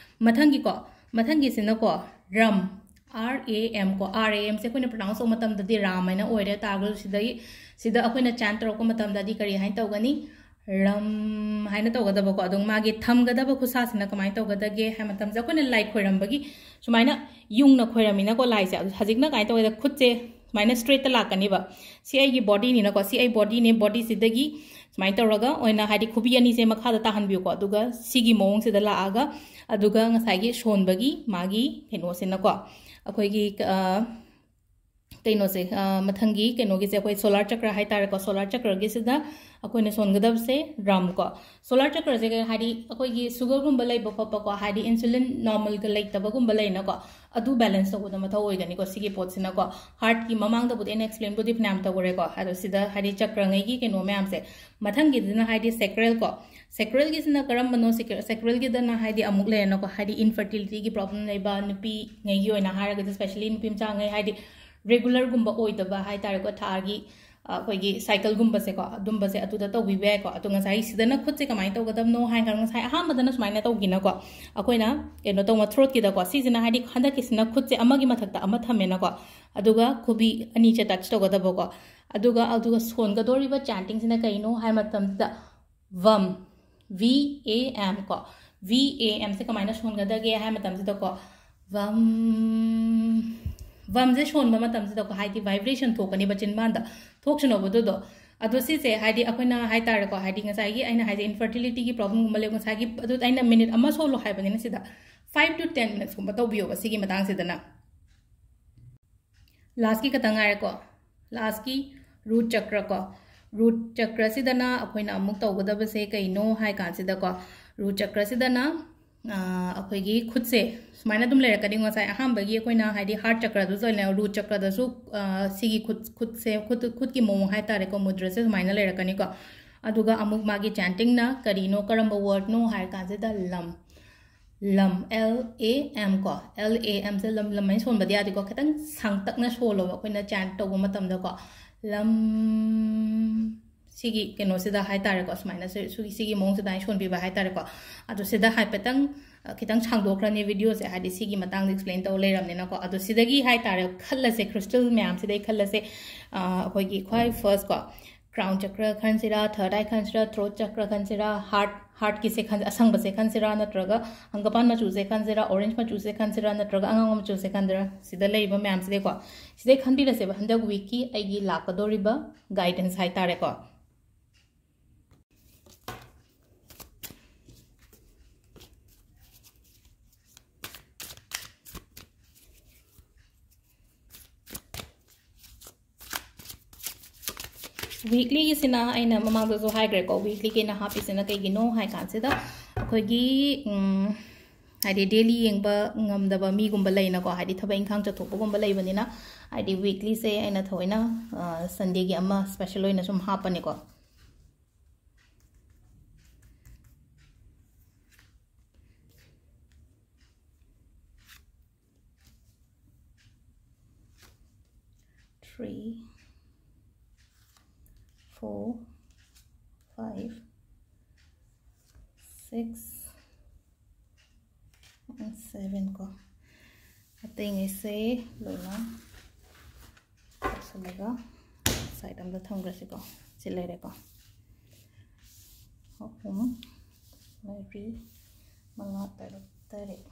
ꯃꯊꯪꯒꯤꯀꯣ, ꯃꯊꯪꯒꯤꯁꯤꯅꯀꯣ, ꯔꯝ, ꯑꯥꯔ ꯑꯦ ꯑꯦꯝ ꯀꯣ꯫ ꯑꯥꯔ ꯑꯦ ꯑꯦꯝꯁꯦ ꯑꯩꯈꯣꯏꯅ ꯄ꯭ꯔꯣꯅꯥꯎꯟꯁ ꯇꯧꯕ ꯃꯇꯝꯗꯗꯤ ꯔꯥꯝ ꯍꯥꯏꯅ ꯑꯣꯏꯔꯦ꯫ ꯇꯥꯔꯒꯁꯨ ꯁꯤꯗꯒꯤ, ꯁꯤꯗ ꯑꯩꯈꯣꯏꯅ ꯆꯥꯟ ꯇꯧꯔꯛꯄ ꯃꯇꯝꯗꯗꯤ ꯀꯔꯤ ꯍꯥꯏꯅ ꯇꯧꯒꯅꯤ? ꯔꯝ ꯍꯥꯏꯅ ꯇꯧꯒꯗꯕꯀꯣ꯫ ꯑꯗꯣ ꯃꯥꯒꯤ ꯊꯝꯒꯗꯕ ꯈꯨꯠꯁꯥꯁꯤꯅ ꯀꯃꯥꯏꯅ ꯇꯧꯒꯗꯒꯦ ꯍꯥꯏꯕ ꯃꯇꯝꯁꯦ, ꯑꯩꯈꯣꯏꯅ ꯂꯥꯏ ꯈꯣꯏꯔꯝꯕꯒꯤ ꯁꯨꯃꯥꯏꯅ ꯌꯨꯡꯅ ꯈꯣꯏꯔꯝꯃꯤꯅꯀꯣ ꯂꯥꯏꯁꯦ꯫ ꯑꯗꯨ ꯍꯧꯖꯤꯛꯅ ꯀꯃꯥꯏꯅ ꯇꯧꯒꯦꯗ, ꯈꯨꯠꯁꯦ ꯁꯨꯃꯥꯏꯅ ꯁ꯭ꯇ꯭ꯔꯦꯠꯇ ꯂꯥꯛꯀꯅꯤꯕ꯫ ꯁꯤ ꯑꯩꯒꯤ ꯕꯣꯗꯤꯅꯤꯅꯀꯣ, ꯁꯤ ꯑꯩ ꯕꯣꯗꯤꯅꯦ꯫ ꯕꯣꯗꯤꯁꯤꯗꯒꯤ ꯁꯨꯃꯥꯏꯅ ꯇꯧꯔꯒ ꯑꯣꯏꯅ, ꯍꯥꯏꯗꯤ, ꯈꯨꯕꯤ ꯑꯅꯤꯁꯦ ꯃꯈꯥꯗ ꯇꯥꯍꯟꯕꯤꯌꯨꯀꯣ꯫ ꯑꯗꯨꯒ ꯁꯤꯒꯤ ꯃꯑꯣꯡꯁꯤꯗ ꯂꯥꯛꯑꯒ, ꯑꯗꯨꯒ ꯉꯁꯥꯏꯒꯤ ꯁꯣꯟꯕꯒꯤ ꯃꯥꯒꯤ ꯀꯩꯅꯣꯁꯤꯅꯀꯣ, ꯑꯩꯈꯣꯏꯒꯤ, ꯑ, ꯀꯩꯅꯣꯁꯦ, ꯑ, ꯃꯊꯪꯒꯤ ꯀꯩꯅꯣꯒꯤꯁꯦ ꯑꯩꯈꯣꯏ ꯁꯣꯂꯥꯔ ꯆꯀ꯭ꯔ ꯍꯥꯏꯇꯥꯔꯦꯀꯣ꯫ ꯁꯣꯂꯥꯔ ꯆꯀ꯭ꯔꯒꯤꯁꯤꯗ ꯑꯩꯈꯣꯏꯅ ꯁꯣꯟꯒꯗꯕꯁꯦ ꯔꯝ ꯀꯣ꯫ ꯁꯣꯂꯥꯔ ꯆꯀ꯭ꯔꯁꯦ ꯀꯩ ꯍꯥꯏꯗꯤ, ꯑꯩꯈꯣꯏꯒꯤ ꯁꯨꯒꯔꯒꯨꯝꯕ ꯂꯩꯕ ꯈꯣꯠꯄꯀꯣ, ꯍꯥꯏꯗꯤ ꯏꯟꯁꯨꯂꯤꯟ ꯅꯣꯔꯃꯦꯜꯒ ꯂꯩꯇꯕꯒꯨꯝꯕ ꯂꯩꯅꯀꯣ, ꯑꯗꯨ ꯕꯦꯂꯦꯟꯁ ꯇꯧꯕꯗ ꯃꯊꯧ ꯑꯣꯏꯒꯅꯤꯀꯣ ꯁꯤꯒꯤ ꯄꯣꯠꯁꯤꯅꯀꯣ꯫ ꯍꯥꯔꯠꯀꯤ ꯃꯃꯥꯡꯗꯕꯨꯗꯤ ꯑꯩꯅ ꯑꯦꯛꯁꯄ꯭ꯂꯦꯟꯕꯨꯗꯤ ꯐꯅꯌꯥꯝ ꯇꯧꯈ꯭ꯔꯦꯀꯣ꯫ ꯑꯗꯣ ꯁꯤꯗ ꯍꯥꯏꯗꯤ ꯆꯀ꯭ꯔꯉꯩꯒꯤ ꯀꯩꯅꯣ ꯃꯌꯥꯝꯁꯦ, ꯃꯊꯪꯒꯤꯗꯨꯅ ꯍꯥꯏꯗꯤ ꯁꯦꯀ꯭ꯔꯦꯜ ꯀꯣ꯫ ꯁꯦꯀ꯭ꯔꯦꯜꯒꯤꯁꯤꯅ ꯀꯔꯝꯕꯅꯣ? ꯁꯦꯀ꯭ꯔꯦ-, ꯁꯦꯀ꯭ꯔꯦꯜꯒꯤꯗꯅ ꯍꯥꯏꯗꯤ ꯑꯃꯨꯛ ꯂꯩꯔꯦꯅꯀꯣ, ꯍꯥꯏꯗꯤ ꯏꯟꯐꯔꯇꯤꯂꯤꯇꯤꯒꯤ ꯄ꯭ꯔꯣꯕ꯭ꯂꯦꯝ ꯂꯩꯕ ꯅꯨꯄꯤꯉꯩꯒꯤ ꯑꯣꯏꯅ ꯍꯥꯏꯔꯒꯗꯤ, ꯁ꯭ꯄꯦꯁꯦꯂꯤ ꯅꯨꯄꯤ ꯃꯆꯥꯉꯩ, ꯍꯥꯏꯗꯤ ꯔꯤꯒꯨꯂꯔꯒꯨꯝꯕ ꯑꯣꯏꯗꯕ ꯍꯥꯏꯇꯥꯔꯦꯀꯣ, ꯊꯥꯒꯤ, ꯑ, ꯑꯩꯈꯣꯏꯒꯤ ꯁꯥꯏꯀꯜꯒꯨꯝꯕꯁꯦꯀꯣ, ꯑꯗꯨꯝꯕꯁꯦ ꯑꯗꯨꯗ ꯇꯧꯕꯤꯕ ꯌꯥꯏꯀꯣ꯫ ꯑꯗꯣ ꯉꯁꯥꯏ ꯁꯤꯗꯅ ꯈꯨꯠꯁꯦ ꯀꯃꯥꯏꯅ ꯇꯧꯒꯗꯕꯅꯣ ꯍꯥꯏꯔꯀꯥꯟꯗ, ꯉꯁꯥꯏ ꯑꯍꯥꯟꯕꯗꯅ ꯁꯨꯃꯥꯏꯅ ꯇꯧꯈꯤꯅꯀꯣ, ꯑꯩꯈꯣꯏꯅ ꯀꯩꯅꯣ ꯇꯧꯕ ꯊ꯭ꯔꯣꯠꯀꯤꯗꯀꯣ, ꯁꯤꯁꯤꯅ ꯍꯥꯏꯗꯤ ꯍꯟꯗꯛꯀꯤꯁꯤꯅ ꯈꯨꯠꯁꯦ ꯑꯃꯒꯤ ꯃꯊꯛꯇ ꯑꯃ ꯊꯝꯃꯦꯅꯀꯣ, ꯑꯗꯨꯒ ꯈꯨꯕꯤ ꯑꯅꯤꯁꯦ ꯇꯆ ꯇꯧꯒꯗꯕꯀꯣ꯫ ꯑꯗꯨꯒ, ꯑꯗꯨꯒ ꯁꯣꯟꯒꯗꯧꯔꯤꯕ ꯆꯥꯟꯇꯤꯡꯁꯤꯅ ꯀꯩꯅꯣ ꯍꯥꯏ ꯃꯇꯝꯁꯤꯗ, ꯚꯝ, ꯚꯤ ꯑꯦ ꯑꯦꯝ ꯀꯣ꯫ ꯚꯤ ꯑꯦ ꯑꯦꯝꯁꯦ ꯀꯃꯥꯏꯅ ꯁꯣꯟꯒꯗꯒꯦ ꯍꯥꯏ ꯃꯇꯝꯁꯤꯗꯀꯣ, ꯚꯝ, ꯚꯝꯁꯦ ꯁꯣꯟꯕ ꯃꯇꯝꯁꯤꯗꯀꯣ, ꯍꯥꯏꯗꯤ ꯚꯥꯏꯕ꯭ꯔꯦꯁꯟ ꯊꯣꯛꯀꯅꯦꯕ ꯆꯤꯟꯕꯥꯟꯗ, ꯊꯣꯛꯁꯅꯣꯕ ꯑꯗꯨꯗꯣ꯫ ꯑꯗꯣ ꯁꯤꯁꯦ ꯍꯥꯏꯗꯤ ꯑꯩꯈꯣꯏꯅ ꯍꯥꯏꯇꯥꯔꯦꯀꯣ, ꯍꯥꯏꯗꯤ ꯉꯁꯥꯏꯒꯤ ꯑꯩꯅ ꯍꯥꯏꯁꯦ ꯏꯟꯐꯔꯇꯤꯂꯤꯇꯤꯒꯤ ꯄ꯭ꯔꯣꯕ꯭ꯂꯦꯝꯒꯨꯝꯕ ꯂꯩꯕ, ꯉꯁꯥꯏꯒꯤ ꯑꯗꯨ ꯑꯩꯅ ꯃꯤꯅꯤꯠ ꯑꯃ ꯁꯣꯜꯂꯣ ꯍꯥꯏꯕꯅꯤꯅ, ꯁꯤꯗ ꯐꯥꯏꯚ ꯇꯨ ꯇꯦꯟ ꯃꯤꯅꯠꯁꯀꯨꯝꯕ ꯇꯧꯕꯤꯌꯣꯕ ꯁꯤꯒꯤ ꯃꯇꯥꯡꯁꯤꯗꯅ꯫ ꯂꯥꯁꯀꯤ ꯈꯛꯇꯪ ꯉꯥꯏꯔꯦꯀꯣ, ꯂꯥꯁꯀꯤ ꯔꯨꯠ ꯆꯀ꯭ꯔ ꯀꯣ꯫ ꯔꯨꯠ ꯆꯀ꯭ꯔꯁꯤꯗꯅ ꯑꯩꯈꯣꯏꯅ ꯑꯃꯨꯛ ꯇꯧꯒꯗꯕꯁꯦ ꯀꯩꯅꯣ ꯍꯥꯏ ꯀꯥꯟꯁꯤꯗꯀꯣ, ꯔꯨꯠ ꯆꯀ꯭ꯔꯁꯤꯗꯅ, ꯑ, ꯑꯩꯈꯣꯏꯒꯤ ꯈꯨꯠꯁꯦ ꯁꯨꯃꯥꯏꯅ ꯑꯗꯨꯝ ꯂꯩꯔꯛꯀꯅꯤ꯫ ꯉꯁꯥꯏ ꯑꯍꯥꯟꯕꯒꯤ ꯑꯩꯈꯣꯏꯅ ꯍꯥꯏꯗꯤ ꯍꯥꯔꯠ ꯆꯀ꯭ꯔꯗꯨꯁꯨ ꯑꯣꯏꯅ ꯔꯨꯠ ꯆꯀ꯭ꯔꯗꯁꯨ, ꯑ, ꯁꯤꯒꯤ ꯈꯨꯠ, ꯈꯨꯠꯁꯦ, ꯈꯨꯠ, ꯈꯨꯠꯀꯤ ꯃꯑꯣꯡ ꯍꯥꯏꯇꯥꯔꯦꯀꯣ, ꯃꯨꯗ꯭ꯔꯁꯦ ꯁꯨꯃꯥꯏꯅ ꯂꯩꯔꯛꯀꯅꯤꯀꯣ꯫ ꯑꯗꯨꯒ ꯑꯃꯨꯛ ꯃꯥꯒꯤ chantingꯅ ꯀꯔꯤꯅꯣ, ꯀꯔꯝꯕ wordꯅꯣ ꯍꯥꯏꯔ ꯀꯥꯟꯁꯤꯗ lam, lam, L A M ꯀꯣ, L A M say lam, lam ꯍꯥꯏꯅ ꯁꯣꯟꯕꯗꯤ ꯌꯥꯗꯦꯀꯣ, ꯈꯤꯇꯪ ꯁꯥꯡꯇꯛꯅ ꯁꯣꯜꯂꯣꯕ ꯑꯩꯈꯣꯏꯅ chant ꯇꯧꯕ ꯃꯇꯝꯗꯀꯣ, lam, ꯁꯤꯒꯤ ꯀꯩꯅꯣꯁꯤꯗ ꯍꯥꯏꯇꯥꯔꯦꯀꯣ, ꯁꯨꯃꯥꯏꯅ ꯁꯤ-, ꯁꯤꯒꯤ, ꯁꯤꯒꯤ ꯃꯑꯣꯡꯁꯤꯗ ꯍꯥꯏꯅ ꯁꯣꯟꯕꯤꯕ ꯍꯥꯏꯇꯥꯔꯦꯀꯣ꯫ ꯑꯗꯣ ꯁꯤꯗ ꯍꯥꯏꯐꯦꯠꯇꯪ, ꯑ, ꯈꯤꯇꯪ ꯁꯥꯡꯗꯣꯛꯈ꯭ꯔꯅꯤ videoꯁꯦ, ꯍꯥꯏꯗꯤ ꯁꯤꯒꯤ ꯃꯇꯥꯡꯗ explain ꯇꯧ ꯂꯩꯔꯕꯅꯤꯅꯀꯣ꯫ ꯑꯗꯣ ꯁꯤꯗꯒꯤ ꯍꯥꯏꯇꯥꯔꯦ, ꯈꯜꯂꯁꯦ, crystal ꯃꯌꯥꯝꯁꯤꯗꯩ ꯈꯜꯂꯁꯦ, ꯑ, ꯑꯩꯈꯣꯏꯒꯤ ꯈ꯭ꯋꯥꯏ first ꯀꯣ, crown ꯆꯀ꯭ꯔ ꯈꯟꯁꯤꯔꯥ, third eye ꯈꯟꯁꯤꯔꯥ, throat ꯆꯀ꯭ꯔ ꯈꯟꯁꯤꯔꯥ, heart, heartꯀꯤꯁꯦ ꯈꯟ-, ꯑꯁꯪꯕꯁꯦ ꯈꯟꯁꯤꯔꯥ, ꯅꯠꯇ꯭ꯔꯒ ꯍꯪꯒꯄꯥꯟ ꯃꯆꯨꯁꯦ ꯈꯟꯁꯤꯔꯥ, orange ꯃꯆꯨꯁꯦ ꯈꯟꯁꯤꯔꯥ, ꯅꯠꯇ꯭ꯔꯒ ꯑꯉꯥꯡꯕ ꯃꯆꯨꯁꯦ ꯈꯟꯁꯤꯔꯥ, ꯁꯤꯗ ꯂꯩꯔꯤꯕ ꯃꯌꯥꯝꯁꯤꯗꯩꯀꯣ, ꯁꯤꯗꯩ ꯈꯟꯕꯤꯔꯁꯦꯕ ꯍꯟꯗꯛ weekꯀꯤ ꯑꯩꯒꯤ ꯂꯥꯛꯀꯗꯧꯔꯤꯕ guidance ꯍꯥꯏꯇꯥꯔꯦꯀꯣ꯫ Weeklyꯒꯤꯁꯤꯅ ꯑꯩꯅ ꯃꯃꯥꯡꯗꯁꯨ ꯍꯥꯏꯈ꯭ꯔꯦꯀꯣ, weeklyꯒꯤ ꯑꯩꯅ ꯍꯥꯞꯄꯤꯁꯤꯅ ꯀꯩꯒꯤꯅꯣ ꯍꯥꯏ ꯀꯥꯟꯁꯤꯗ ꯑꯩꯈꯣꯏꯒꯤ, ꯎꯝ, ꯍꯥꯏꯗꯤ daily ꯌꯦꯡꯕ ꯉꯝꯗꯕ ꯃꯤꯒꯨꯝꯕ ꯂꯩꯅꯀꯣ, ꯍꯥꯏꯗꯤ ꯊꯕꯛ ꯏꯪꯈꯥꯡ ꯆꯠꯊꯣꯛꯄꯒꯨꯝꯕ ꯂꯩꯕꯅꯤꯅ, ꯍꯥꯏꯗꯤ weeklyꯁꯦ ꯑꯩꯅ ꯊꯑꯣꯏꯅ, ꯑ, Sundayꯒꯤ ꯑꯃ special ꯑꯣꯏꯅ ꯁꯨꯝ ꯍꯥꯞꯄꯅꯤꯀꯣ꯫ Three, four, five, six, and seven ꯀꯣ꯫ ꯑꯇꯩꯉꯩꯁꯦ ꯂꯣꯏꯅ ꯇꯧꯁꯜꯂꯒ side ꯑꯝꯗ ꯊꯝꯈ꯭ꯔꯁꯤꯀꯣ꯫ ꯁꯤ ꯂꯩꯔꯦꯀꯣ꯫ ꯑꯍꯨꯝ, ꯃꯔꯤ, ꯃꯉꯥ, ꯇꯔꯨꯛ, ꯇꯔꯦꯠ꯫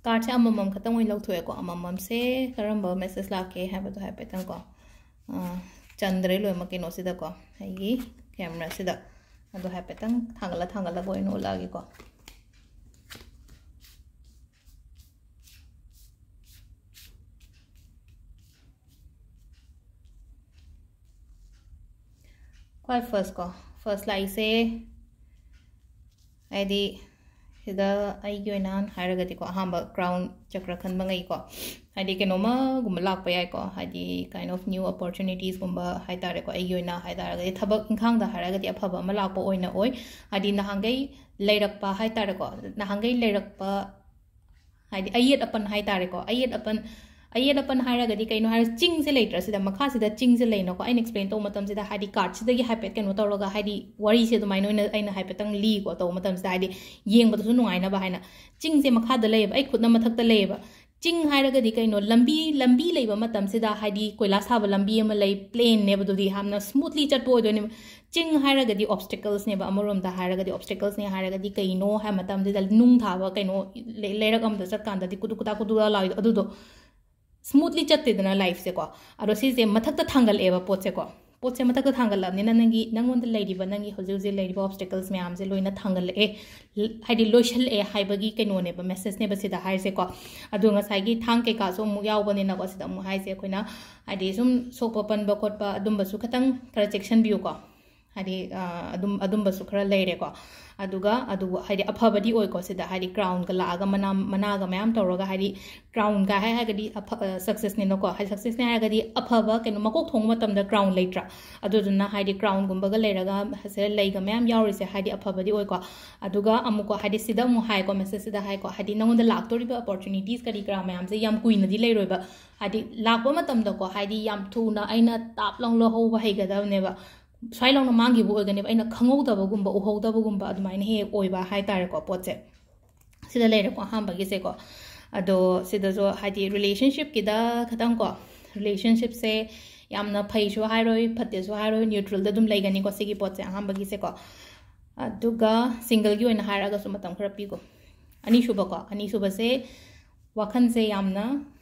Cardꯁꯦ ꯑꯃꯃꯝ ꯈꯛꯇꯪ ꯑꯣꯏꯅ ꯂꯧꯊꯣꯛꯑꯦꯀꯣ꯫ ꯑꯃꯃꯝꯁꯦ ꯀꯔꯝꯕ message ꯂꯥꯛꯀꯦ ꯍꯥꯏꯕꯗꯣ ꯍꯥꯏꯐꯦꯠꯇꯪꯀꯣ꯫ ꯑ, ꯆꯟꯗ꯭ꯔꯦ ꯂꯣꯏꯅꯃꯛ ꯀꯩꯅꯣꯁꯤꯗꯀꯣ, ꯑꯩꯒꯤ cameraꯁꯤꯗ꯫ ꯑꯗꯣ ꯍꯥꯏꯐꯦꯠꯇꯪ ꯊꯥꯡꯒꯠꯂ ꯊꯥꯡꯒꯠꯂꯒ ꯑꯣꯏꯅ ꯎꯠꯂꯛꯑꯒꯦꯀꯣ꯫ ꯈ꯭ꯋꯥꯏ first ꯀꯣ, first ꯂꯥꯛꯏꯁꯦ, ꯍꯥꯏꯗꯤ ꯁꯤꯗ ꯑꯩꯒꯤ ꯑꯣꯏꯅ ꯍꯥꯏꯔꯒꯗꯤꯀꯣ, ꯑꯍꯥꯟꯕ ꯀ꯭ꯔꯥꯎꯟ ꯆꯀ꯭ꯔ ꯈꯟꯕꯉꯩꯀꯣ, ꯍꯥꯏꯗꯤ ꯀꯩꯅꯣꯃꯒꯨꯝꯕ ꯂꯥꯛꯄ ꯌꯥꯏꯀꯣ, ꯍꯥꯏꯗꯤ kind of new opportunities ꯒꯨꯝꯕ ꯍꯥꯏꯇꯥꯔꯦꯀꯣ꯫ ꯑꯩꯒꯤ ꯑꯣꯏꯅ ꯍꯥꯏꯇꯥꯔꯒꯗꯤ ꯊꯕꯛ ꯏꯪꯈꯥꯡꯗ ꯍꯥꯏꯔꯒꯗꯤ ꯑꯐꯕ ꯑꯃ ꯂꯥꯛꯄ ꯑꯣꯏꯅ ꯑꯣꯏ꯫ ꯍꯥꯏꯗꯤ ꯅꯍꯥꯟꯈꯩ ꯂꯩꯔꯛꯄ ꯍꯥꯏꯇꯥꯔꯦꯀꯣ, ꯅꯍꯥꯟꯈꯩ ꯂꯩꯔꯛꯄ ꯍꯥꯏꯗꯤ ꯑꯌꯦꯠ ꯑꯄꯟ ꯍꯥꯏꯇꯥꯔꯦꯀꯣ, ꯑꯌꯦꯠ ꯑꯄꯟ ꯑꯌꯦꯠ ꯑꯄꯟ ꯍꯥꯏꯔꯒꯗꯤ ꯀꯩꯅꯣ ꯍꯥꯏꯔ, ꯆꯤꯡꯁꯦ ꯂꯩꯇ꯭ꯔꯥ? ꯁꯤꯗ ꯃꯈꯥꯁꯤꯗ ꯆꯤꯡꯁꯦ ꯂꯩꯅꯀꯣ꯫ ꯑꯩꯅ ꯑꯦꯛꯁꯄ꯭ꯂꯦꯟ ꯇꯧꯕ ꯃꯇꯝꯁꯤꯗ ꯍꯥꯏꯗꯤ ꯀꯥꯔꯠꯁꯤꯗꯒꯤ ꯍꯥꯏꯐꯦꯠ ꯀꯩꯅꯣ ꯇꯧꯔꯒ, ꯍꯥꯏꯗꯤ ꯋꯥꯔꯤꯁꯦ ꯑꯗꯨꯃꯥꯏꯅ ꯑꯣꯏꯅ ꯑꯩꯅ ꯍꯥꯏꯐꯦꯠꯇꯪ ꯂꯤꯀꯣ ꯇꯧꯕ ꯃꯇꯝꯁꯤꯗ, ꯍꯥꯏꯗꯤ ꯌꯦꯡꯕꯗꯁꯨ ꯅꯨꯡꯉꯥꯏꯅꯕ ꯍꯥꯏꯅ꯫ ꯆꯤꯡꯁꯦ ꯃꯈꯥꯗ ꯂꯩꯌꯦꯕ, ꯑꯩ ꯈꯨꯠꯅ ꯃꯊꯛꯇ ꯂꯩꯌꯦꯕ꯫ ꯆꯤꯡ ꯍꯥꯏꯔꯒꯗꯤ ꯀꯩꯅꯣ? ꯂꯝꯕꯤ, ꯂꯝꯕꯤ ꯂꯩꯕ ꯃꯇꯝꯁꯤꯗ ꯍꯥꯏꯗꯤ ꯀꯣꯏꯂꯥ ꯁꯥꯕ ꯂꯝꯕꯤ ꯑꯃ ꯂꯩ, ꯄ꯭ꯂꯦꯟꯅꯦꯕ, ꯑꯗꯨꯗꯤ ꯌꯥꯝꯅ ꯁ꯭ꯃꯨꯠꯂꯤ ꯆꯠꯄ ꯑꯣꯏꯗꯣꯏꯅꯦꯕ꯫ ꯆꯤꯡ ꯍꯥꯏꯔꯒꯗꯤ ꯑꯣꯞꯁꯇꯤꯀꯜꯁꯅꯦꯕ, ꯑꯃꯔꯣꯝꯗ ꯍꯥꯏꯔꯒꯗꯤ ꯑꯣꯞꯁꯇꯤꯀꯜꯁꯅꯦ ꯍꯥꯏꯔꯒꯗꯤ ꯀꯩꯅꯣ ꯍꯥꯏꯕ ꯃꯇꯝꯁꯤꯗ ꯅꯨꯡ ꯊꯥꯕ ꯀꯩꯅꯣ, ꯂꯩ-, ꯂꯩꯔꯛ ꯑꯃꯗ ꯆꯠꯀꯥꯟꯗꯗꯤ ꯀꯨꯗꯨ ꯀꯨꯗꯥ ꯀꯨꯗꯨ ꯀꯨꯗꯥ ꯂꯥꯎꯏꯗꯣ, ꯑꯗꯨꯗꯣ ꯁ꯭ꯃꯨꯠꯂꯤ ꯆꯠꯇꯦꯗꯅ ꯂꯥꯏꯐꯁꯦꯀꯣ꯫ ꯑꯗꯣ ꯁꯤꯁꯦ ꯃꯊꯛꯇ ꯊꯥꯡꯒꯠꯂꯛꯑꯦꯕ ꯄꯣꯠꯁꯦꯀꯣ꯫ ꯄꯣꯠꯁꯦ ꯃꯊꯛꯇ ꯊꯥꯡꯒꯠꯂꯕꯅꯤꯅ ꯅꯪꯒꯤ, ꯅꯪꯉꯣꯟꯗ ꯂꯩꯔꯤꯕ, ꯅꯪꯒꯤ ꯍꯧꯖꯤꯛ ꯍꯧꯖꯤꯛ ꯂꯩꯔꯤꯕ ꯑꯣꯞꯁꯇꯤꯀꯜꯁ ꯃꯌꯥꯝꯁꯦ ꯂꯣꯏꯅ ꯊꯥꯡꯒꯠꯂꯛꯑꯦ, ꯂ-, ꯍꯥꯏꯗꯤ ꯂꯣꯏꯁꯤꯜꯂꯛꯑꯦ ꯍꯥꯏꯕꯒꯤ ꯀꯩꯅꯣꯅꯦꯕ, ꯃꯦꯁꯦꯖꯅꯦꯕ ꯁꯤꯗ ꯍꯥꯏꯔꯤꯁꯦꯀꯣ꯫ ꯑꯗꯣ ꯉꯁꯥꯏꯒꯤ ꯊꯥꯡ ꯀꯩꯀꯥꯁꯨ ꯑꯃꯨꯛ ꯌꯥꯎꯕꯅꯤꯅꯀꯣ, ꯁꯤꯗ ꯑꯃꯨꯛ ꯍꯥꯏꯁꯦ ꯑꯩꯈꯣꯏꯅ ꯍꯥꯏꯗꯤ ꯁꯨꯝ ꯁꯣꯛꯄ ꯄꯟꯕ ꯈꯣꯠꯄ ꯑꯗꯨꯝꯕꯁꯨ ꯈꯤꯇꯪ ꯈꯔ ꯆꯦꯛꯁꯤꯟꯕꯤꯌꯨꯀꯣ꯫ ꯍꯥꯏꯗꯤ, ꯑ, ꯑꯗꯨꯝ, ꯑꯗꯨꯝꯕꯁꯨ ꯈꯔ ꯂꯩꯔꯦꯀꯣ꯫ ꯑꯗꯨꯒ ꯑꯗꯨꯕꯨ ꯍꯥꯏꯗꯤ ꯑꯐꯕꯗꯤ ꯑꯣꯏꯀꯣ, ꯁꯤꯗ ꯍꯥꯏꯗꯤ ꯀ꯭ꯔꯥꯎꯟꯒ ꯂꯥꯛꯑꯒ ꯃꯅꯥ, ꯃꯅꯥꯒ ꯃꯌꯥꯝ ꯇꯧꯔꯒ, ꯍꯥꯏꯗꯤ ꯀ꯭ꯔꯥꯎꯟꯒ ꯍꯥꯏ ꯍꯥꯏꯔꯒꯗꯤ ꯑꯐ-, ꯑ, ꯁꯛꯁꯦꯁꯅꯤꯅꯀꯣ꯫ ꯍꯥꯏꯗꯤ ꯁꯛꯁꯦꯁꯅꯤ ꯍꯥꯏꯔꯒꯗꯤ ꯑꯐꯕ ꯀꯩꯅꯣ, ꯃꯀꯣꯛ ꯊꯣꯡꯕ ꯃꯇꯝꯗ ꯀ꯭ꯔꯥꯎꯟ ꯂꯩꯇ꯭ꯔꯥ? ꯑꯗꯨꯗꯨꯅ ꯍꯥꯏꯗꯤ ꯀ꯭ꯔꯥꯎꯟꯒꯨꯝꯕꯒ ꯂꯩꯔꯒ ꯁꯤꯗ ꯂꯩꯒ ꯃꯌꯥꯝ ꯌꯥꯎꯔꯤꯁꯦ ꯍꯥꯏꯗꯤ ꯑꯐꯕꯗꯤ ꯑꯣꯏꯀꯣ꯫ ꯑꯗꯨꯒ ꯑꯃꯨꯛꯀꯣ, ꯍꯥꯏꯗꯤ ꯁꯤꯗ ꯑꯃꯨꯛ ꯍꯥꯏꯀꯣ, ꯃꯦꯁꯦꯖꯁꯤꯗ ꯍꯥꯏꯀꯣ, ꯍꯥꯏꯗꯤ ꯅꯉꯣꯟꯗ ꯂꯥꯛꯇꯣꯔꯤꯕ ꯑꯣꯄꯣꯔꯆꯨꯅꯤꯇꯤꯁ ꯀꯔꯤ ꯀꯔꯥ ꯃꯌꯥꯝꯁꯦ ꯌꯥꯝ ꯀꯨꯏꯅꯗꯤ ꯂꯩꯔꯣꯏꯕ꯫ ꯍꯥꯏꯗꯤ ꯂꯥꯛꯄ ꯃꯇꯝꯗꯀꯣ, ꯍꯥꯏꯗꯤ ꯌꯥꯝ ꯊꯨꯅ ꯑꯩꯅ ꯇꯥꯞ ꯂꯥꯎ ꯂꯧꯍꯧꯕ ꯍꯩꯒꯗꯕꯅꯦꯕ꯫ ꯁ꯭ꯋꯥꯏ ꯂꯥꯎꯅ ꯃꯥꯡꯈꯤꯕ ꯑꯣꯏꯒꯅꯦꯕ, ꯑꯩꯅ ꯈꯪꯍꯧꯗꯕꯒꯨꯝꯕ, ꯎꯍꯧꯗꯕꯒꯨꯝꯕ ꯑꯗꯨꯃꯥꯏꯅ ꯍꯦꯛ ꯍꯦꯛ ꯑꯣꯏꯕ ꯍꯥꯏꯇꯥꯔꯦꯀꯣ, ꯄꯣꯠꯁꯦ꯫ ꯁꯤꯗ ꯂꯩꯔꯦꯀꯣ ꯑꯍꯥꯟꯕꯒꯤꯁꯦꯀꯣ꯫ ꯑꯗꯣ ꯁꯤꯗꯁꯨ ꯍꯥꯏꯗꯤ ꯔꯤꯂꯦꯁꯟꯁꯤꯞꯀꯤꯗ ꯈꯤꯇꯪ ꯀꯣ, ꯔꯤꯂꯦꯁꯟꯁꯤꯞꯁꯦ ꯌꯥꯝꯅ ꯐꯩꯁꯨ ꯍꯥꯏꯔꯣꯏ, ꯐꯠꯇꯦꯁꯨ ꯍꯥꯏꯔꯣꯏ, ꯅ꯭ꯌꯨꯇ꯭ꯔꯦꯜꯗ ꯑꯗꯨꯝ ꯂꯩꯒꯅꯤꯀꯣ ꯁꯤꯒꯤ ꯄꯣꯠꯁꯦ ꯑꯍꯥꯟꯕꯒꯤꯁꯦꯀꯣ꯫ ꯑꯗꯨꯒ ꯁꯤꯡꯒꯜꯒꯤ ꯑꯣꯏꯅ ꯍꯥꯏꯔꯒꯁꯨ ꯃꯇꯝ ꯈꯔ ꯄꯤꯒꯣ꯫ ꯑꯅꯤꯁꯨꯕꯀꯣ, ꯑꯅꯤꯁꯨꯕꯁꯦ ꯋꯥꯈꯜꯁꯦ ꯌꯥꯝꯅ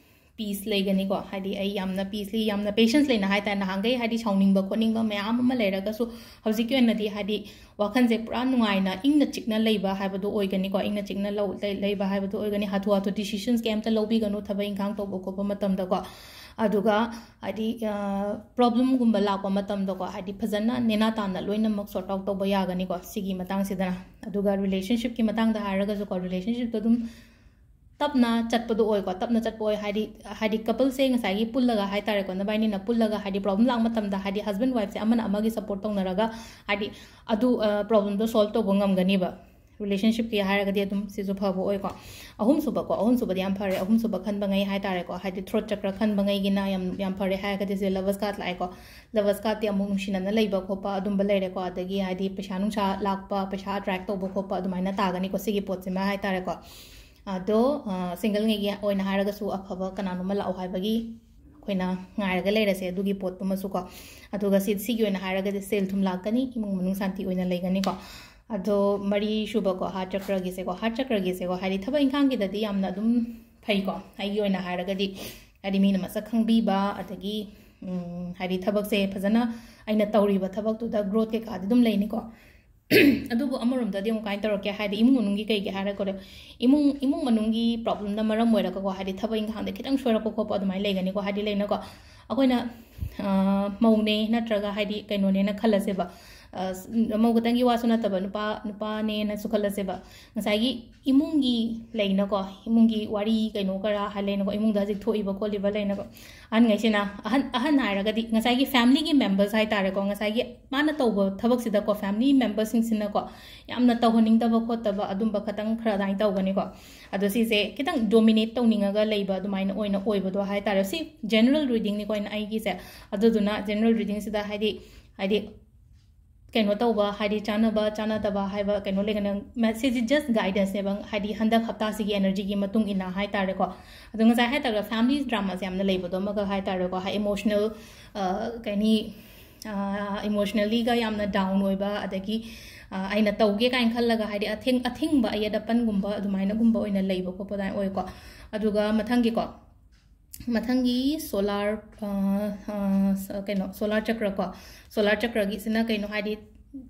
ꯄꯤꯁ ꯂꯩꯒꯅꯤꯀꯣ꯫ ꯍꯥꯏꯗꯤ ꯑꯩ ꯌꯥꯝꯅ ꯄꯤꯁꯂꯤ, ꯌꯥꯝꯅ ꯄꯦꯁꯦꯟꯁ ꯂꯩꯅ ꯍꯥꯏꯇꯥꯔꯦ꯫ ꯅꯍꯥꯟꯈꯩ ꯍꯥꯏꯗꯤ ꯁꯥꯎꯅꯤꯡꯕ ꯈꯣꯠꯅꯤꯡꯕ ꯃꯌꯥꯝ ꯑꯃ ꯂꯩꯔꯒꯁꯨ, ꯍꯧꯖꯤꯛꯀꯤ ꯑꯣꯏꯅꯗꯤ ꯍꯥꯏꯗꯤ ꯋꯥꯈꯜꯁꯦ ꯄꯨꯔꯥ ꯅꯨꯡꯉꯥꯏꯅ ꯏꯪꯅ ꯆꯤꯛꯅ ꯂꯩꯕ ꯍꯥꯏꯕꯗꯨ ꯑꯣꯏꯒꯅꯤꯀꯣ꯫ ꯏꯪꯅ ꯆꯤꯛꯅ ꯂꯧ-, ꯂꯩ-, ꯂꯩꯕ ꯍꯥꯏꯕꯗꯨ ꯑꯣꯏꯒꯅꯤ꯫ ꯍꯥꯊꯨ ꯍꯥꯊꯨ ꯗꯤꯁꯤꯖꯟꯁ ꯀꯩꯝꯇ ꯂꯧꯕꯤꯒꯅꯨ ꯊꯕꯛ ꯏꯪꯈꯥꯡ ꯇꯧꯕ ꯈꯣꯠꯄ ꯃꯇꯝꯗꯀꯣ꯫ ꯑꯗꯨꯒ ꯍꯥꯏꯗꯤ ꯄ꯭ꯔꯣꯕ꯭ꯂꯦꯝꯒꯨꯝꯕ ꯂꯥꯛꯄ ꯃꯇꯝꯗꯀꯣ, ꯍꯥꯏꯗꯤ ꯐꯖꯅ ꯅꯦꯅꯥ ꯇꯥꯅ ꯂꯣꯏꯅꯃꯛ ꯁꯣꯔꯠ ꯑꯥꯎꯠ ꯇꯧꯕ ꯌꯥꯒꯅꯤꯀꯣ꯫ ꯁꯤꯒꯤ ꯃꯇꯥꯡꯁꯤꯗꯅ, ꯑꯗꯨꯒ ꯔꯤꯂꯦꯁꯟꯁꯤꯞꯀꯤ ꯃꯇꯥꯡꯗ ꯍꯥꯏꯔꯒꯁꯨꯀꯣ, ꯔꯤꯂꯦꯁꯟꯁꯤꯞꯇꯣ ꯑꯗꯨꯝ ꯇꯞꯅ ꯆꯠꯄꯗꯣ ꯑꯣꯏꯀꯣ꯫ ꯇꯞꯅ ꯆꯠꯄ ꯑꯣꯏ ꯍꯥꯏꯗꯤ, ꯍꯥꯏꯗꯤ ꯀꯄꯜꯁꯦ ꯉꯁꯥꯏꯒꯤ ꯄꯨꯜꯂꯒ ꯍꯥꯏꯇꯥꯔꯦꯀꯣ, ꯅꯕꯥꯏꯅꯤꯅ ꯄꯨꯜꯂꯒ ꯍꯥꯏꯗꯤ ꯄ꯭ꯔꯣꯕ꯭ꯂꯦꯝ ꯂꯥꯛꯄ ꯃꯇꯝꯗ ꯍꯥꯏꯗꯤ ꯍꯁꯕꯦꯟ ꯋꯥꯏꯐꯁꯦ ꯑꯃꯅ ꯑꯃꯒꯤ ꯁꯞꯄꯣꯔꯠ ꯇꯧꯅꯔꯒ ꯍꯥꯏꯗꯤ ꯑꯗꯨ ꯄ꯭ꯔꯣꯕ꯭ꯂꯦꯝꯗꯣ ꯁꯣꯜꯕ ꯇꯧꯕ ꯉꯝꯒꯅꯤꯕ꯫ ꯔꯤꯂꯦꯁꯟꯁꯤꯞꯀꯤ ꯍꯥꯏꯔꯒꯗꯤ ꯑꯗꯨꯝ ꯁꯤꯁꯨ ꯐꯕ ꯑꯣꯏꯀꯣ꯫ ꯑꯍꯨꯝꯁꯨꯕꯀꯣ, ꯑꯍꯨꯝꯁꯨꯕꯗꯤ ꯌꯥꯝ ꯐꯔꯦ꯫ ꯑꯍꯨꯝꯁꯨꯕ ꯈꯟꯕꯉꯩ ꯍꯥꯏꯇꯥꯔꯦꯀꯣ, ꯍꯥꯏꯗꯤ ꯊ꯭ꯔꯣꯠ ꯆꯀ꯭ꯔ ꯈꯟꯕꯉꯩꯒꯤꯅ ꯌꯥꯝ ꯌꯥꯝ ꯐꯔꯦ ꯍꯥꯏꯔꯒꯗꯤ ꯁꯤꯗ ꯂꯚꯔꯁ ꯀꯥꯔꯗ ꯂꯥꯛꯑꯦꯀꯣ꯫ ꯂꯚꯔꯁ ꯀꯥꯔꯗꯇꯤ ꯑꯃꯨꯛ ꯅꯨꯡꯁꯤꯅꯅ ꯂꯩꯕ ꯈꯣꯠꯄ ꯑꯗꯨꯝꯕ ꯂꯩꯔꯦꯀꯣ꯫ ꯑꯗꯒꯤ ꯍꯥꯏꯗꯤ ꯄꯩꯁꯥ ꯅꯨꯡꯁꯥ ꯂꯥꯛꯄ, ꯄꯩꯁꯥ ꯑꯦꯇ꯭ꯔꯦꯛ ꯇꯧꯕ ꯈꯣꯠꯄ ꯑꯗꯨꯃꯥꯏꯅ ꯇꯥꯒꯅꯤꯀꯣ ꯁꯤꯒꯤ ꯄꯣꯠꯁꯤꯃ ꯍꯥꯏꯇꯥꯔꯦꯀꯣ꯫ ꯑꯗꯣ ꯁꯤꯡꯒꯜꯉꯩꯒꯤ ꯑꯣꯏꯅ ꯍꯥꯏꯔꯒꯁꯨ ꯑꯐꯕ ꯀꯅꯥꯅꯣꯝꯃ ꯂꯥꯛꯑꯣ ꯍꯥꯏꯕꯒꯤ ꯑꯩꯈꯣꯏꯅ ꯉꯥꯏꯔꯒ ꯂꯩꯔꯁꯦ ꯑꯗꯨꯒꯤ ꯄꯣꯠꯇꯨꯃꯁꯨꯀꯣ꯫ ꯑꯗꯨꯒ ꯁꯤ ꯁꯤꯒꯤ ꯑꯣꯏꯅ ꯍꯥꯏꯔꯒꯗꯤ ꯁꯦꯜ ꯊꯨꯝ ꯂꯥꯛꯀꯅꯤ, ꯏꯃꯨꯡ ꯃꯅꯨꯡ ꯁꯥꯟꯇꯤ ꯑꯣꯏꯅ ꯂꯩꯒꯅꯤꯀꯣ꯫ ꯑꯗꯣ ꯃꯔꯤ ꯁꯨꯕꯀꯣ, ꯍꯥꯔꯠ ꯆꯀ꯭ꯔꯒꯤꯁꯦꯀꯣ, ꯍꯥꯔꯠ ꯆꯀ꯭ꯔꯒꯤꯁꯦꯀꯣ, ꯍꯥꯏꯗꯤ ꯊꯕꯛ ꯏꯪꯈꯥꯡꯒꯤꯗꯗꯤ ꯌꯥꯝꯅ ꯑꯗꯨꯝ ꯐꯩꯀꯣ꯫ ꯑꯩꯒꯤ ꯑꯣꯏꯅ ꯍꯥꯏꯔꯒꯗꯤ ꯍꯥꯏꯗꯤ ꯃꯤꯅ ꯃꯁꯛ ꯈꯪꯕꯤꯕ, ꯑꯗꯒꯤ ꯎꯝ, ꯍꯥꯏꯗꯤ ꯊꯕꯛꯁꯦ ꯐꯖꯅ ꯑꯩꯅ ꯇꯧꯔꯤꯕ ꯊꯕꯛꯇꯨꯗ ꯒ꯭ꯔꯣꯠ ꯀꯩꯀꯥꯗꯤ ꯑꯗꯨꯝ ꯂꯩꯅꯤꯀꯣ꯫ ꯑꯗꯨꯕꯨ ꯑꯃꯔꯣꯝꯗꯗꯤ ꯑꯃꯨꯛ ꯀꯃꯥꯏꯅ ꯇꯧꯔꯛꯀꯦ ꯍꯥꯏꯗꯤ, ꯏꯃꯨꯡ ꯃꯅꯨꯡꯒꯤ ꯀꯩꯒꯤ ꯍꯥꯏꯔꯒꯗꯤ, ꯏꯃꯨꯡ ꯏꯃꯨꯡ ꯃꯅꯨꯡꯒꯤ ꯄ꯭ꯔꯣꯕ꯭ꯂꯦꯝꯅ ꯃꯔꯝ ꯑꯣꯏꯔꯒꯀꯣ, ꯍꯥꯏꯗꯤ ꯊꯕꯛ ꯏꯪꯈꯥꯡꯗ ꯈꯤꯇꯪ ꯁꯣꯏꯔꯛꯄ ꯈꯣꯠꯄ ꯑꯗꯨꯃꯥꯏꯅ ꯂꯩꯒꯅꯤꯀꯣ꯫ ꯍꯥꯏꯗꯤ ꯂꯩꯅꯀꯣ, ꯑꯩꯈꯣꯏꯅ ꯑ, ꯃꯧꯅꯦ ꯅꯠꯇ꯭ꯔꯒ ꯍꯥꯏꯗꯤ ꯀꯩꯅꯣꯅꯦꯅ ꯈꯜꯂꯁꯦꯕ꯫ ꯑ, ꯃꯧ ꯈꯛꯇꯪꯒꯤ ꯋꯥꯁꯨ ꯅꯠꯇꯕ, ꯅꯨꯄꯥ ꯅꯨꯄꯥꯅꯦꯅꯁꯨ ꯈꯜꯂꯁꯦꯕ꯫ ꯉꯁꯥꯏꯒꯤ ꯏꯃꯨꯡꯒꯤ ꯂꯩꯅꯀꯣ, ꯏꯃꯨꯡꯒꯤ ꯋꯥꯔꯤ ꯀꯩꯅꯣ ꯈꯔ ꯍꯥꯏ ꯂꯩꯅꯀꯣ, ꯏꯃꯨꯡꯗ ꯍꯧꯖꯤꯛ ꯊꯣꯛꯏꯕ ꯈꯣꯠꯂꯤꯕ ꯂꯩꯅꯀꯣ, ꯑꯍꯟꯈꯩꯁꯤꯅ, ꯑꯍꯟ ꯑꯍꯟ ꯍꯥꯏꯔꯒꯗꯤ ꯉꯁꯥꯏꯒꯤ ꯐꯦꯃꯤꯂꯤꯒꯤ ꯃꯦꯝꯕꯔꯁ ꯍꯥꯏꯇꯥꯔꯦꯀꯣ, ꯉꯁꯥꯏꯒꯤ ꯃꯥꯅ ꯇꯧꯕ ꯊꯕꯛꯁꯤꯗꯀꯣ ꯐꯦꯃꯤꯂꯤ ꯃꯦꯝꯕꯔꯁꯤꯡꯁꯤꯅꯀꯣ ꯌꯥꯝꯅ ꯇꯧꯍꯟꯅꯤꯡꯗꯕ ꯈꯣꯠꯇꯕ ꯑꯗꯨꯝꯕ ꯈꯇꯪ ꯈꯔ ꯑꯗꯨꯃꯥꯏꯅ ꯇꯧꯒꯅꯤꯀꯣ꯫ ꯑꯗꯣ ꯁꯤꯁꯦ ꯈꯤꯇꯪ ꯗꯣꯃꯤꯅꯦꯠ ꯇꯧꯅꯤꯡꯉꯒ ꯂꯩꯕ ꯑꯗꯨꯃꯥꯏꯅ ꯑꯣꯏꯅ ꯑꯣꯏꯕꯗꯣ ꯍꯥꯏꯇꯥꯔꯦ꯫ ꯁꯤ ꯖꯦꯅꯔꯦꯜ ꯔꯤꯗꯤꯡꯅꯤꯀꯣ ꯑꯩꯅ ꯑꯩꯒꯤꯁꯦ꯫ ꯑꯗꯨꯗꯨꯅ ꯖꯦꯅꯔꯦꯜ ꯔꯤꯗꯤꯡꯁꯤꯗ ꯍꯥꯏꯗꯤ ꯍꯥꯏꯗꯤ ꯀꯩꯅꯣ ꯇꯧꯕ, ꯍꯥꯏꯗꯤ ꯆꯥꯟꯅꯕ ꯆꯥꯟꯅꯗꯕ ꯍꯥꯏꯕ ꯀꯩꯅꯣ ꯂꯩꯒꯅꯤ꯫ ꯃ-, ꯁꯤꯁꯦ ꯖꯁ ꯒꯥꯏꯗꯦꯟꯁꯅꯦꯕ, ꯍꯥꯏꯗꯤ ꯍꯟꯗꯛ ꯍꯞꯇꯥꯁꯤꯒꯤ ꯑꯦꯅꯔꯖꯤꯒꯤ ꯃꯇꯨꯡ ꯏꯟꯅ ꯍꯥꯏꯇꯥꯔꯦꯀꯣ꯫ ꯑꯗꯣ ꯉꯁꯥꯏ ꯍꯥꯏꯇꯥꯔꯒ ꯐꯦꯃꯤꯂꯤ ꯗ꯭ꯔꯥꯃꯥꯁꯦ ꯌꯥꯝꯅ ꯂꯩꯕꯗꯣ ꯑꯃꯒ ꯍꯥꯏꯇꯥꯔꯦꯀꯣ, ꯍꯥꯏ ꯏꯃꯣꯁꯅꯦꯜ, ꯀꯩꯅꯤ, ꯏꯃꯣꯁꯅꯦꯜꯂꯤꯒ ꯌꯥꯝꯅ ꯗꯥꯎꯟ ꯑꯣꯏꯕ, ꯑꯗꯒꯤ ꯑ, ꯑꯩꯅ ꯇꯧꯒꯦ ꯀꯥꯏꯅ ꯈꯜꯂꯒ ꯍꯥꯏꯗꯤ ꯑꯊꯤꯡ ꯑꯊꯤꯡꯕ ꯑꯌꯦꯠ ꯑꯄꯟꯒꯨꯝꯕ ꯑꯗꯨꯃꯥꯏꯅꯒꯨꯝꯕ ꯑꯣꯏꯅ ꯂꯩꯕ ꯈꯣꯠꯄ ꯑꯗꯨꯃꯥꯏꯅ ꯑꯣꯏꯀꯣ꯫ ꯑꯗꯨꯒ ꯃꯊꯪꯒꯤꯀꯣ, ꯃꯊꯪꯒꯤ ꯁꯣꯂꯥꯔ, ꯑ, ꯑ, ꯁ-, ꯀꯩꯅꯣ, ꯁꯣꯂꯥꯔ ꯆꯀ꯭ꯔ ꯀꯣ꯫ ꯁꯣꯂꯥꯔ ꯆꯀ꯭ꯔꯒꯤꯁꯤꯅ ꯀꯩꯅꯣ ꯍꯥꯏꯗꯤ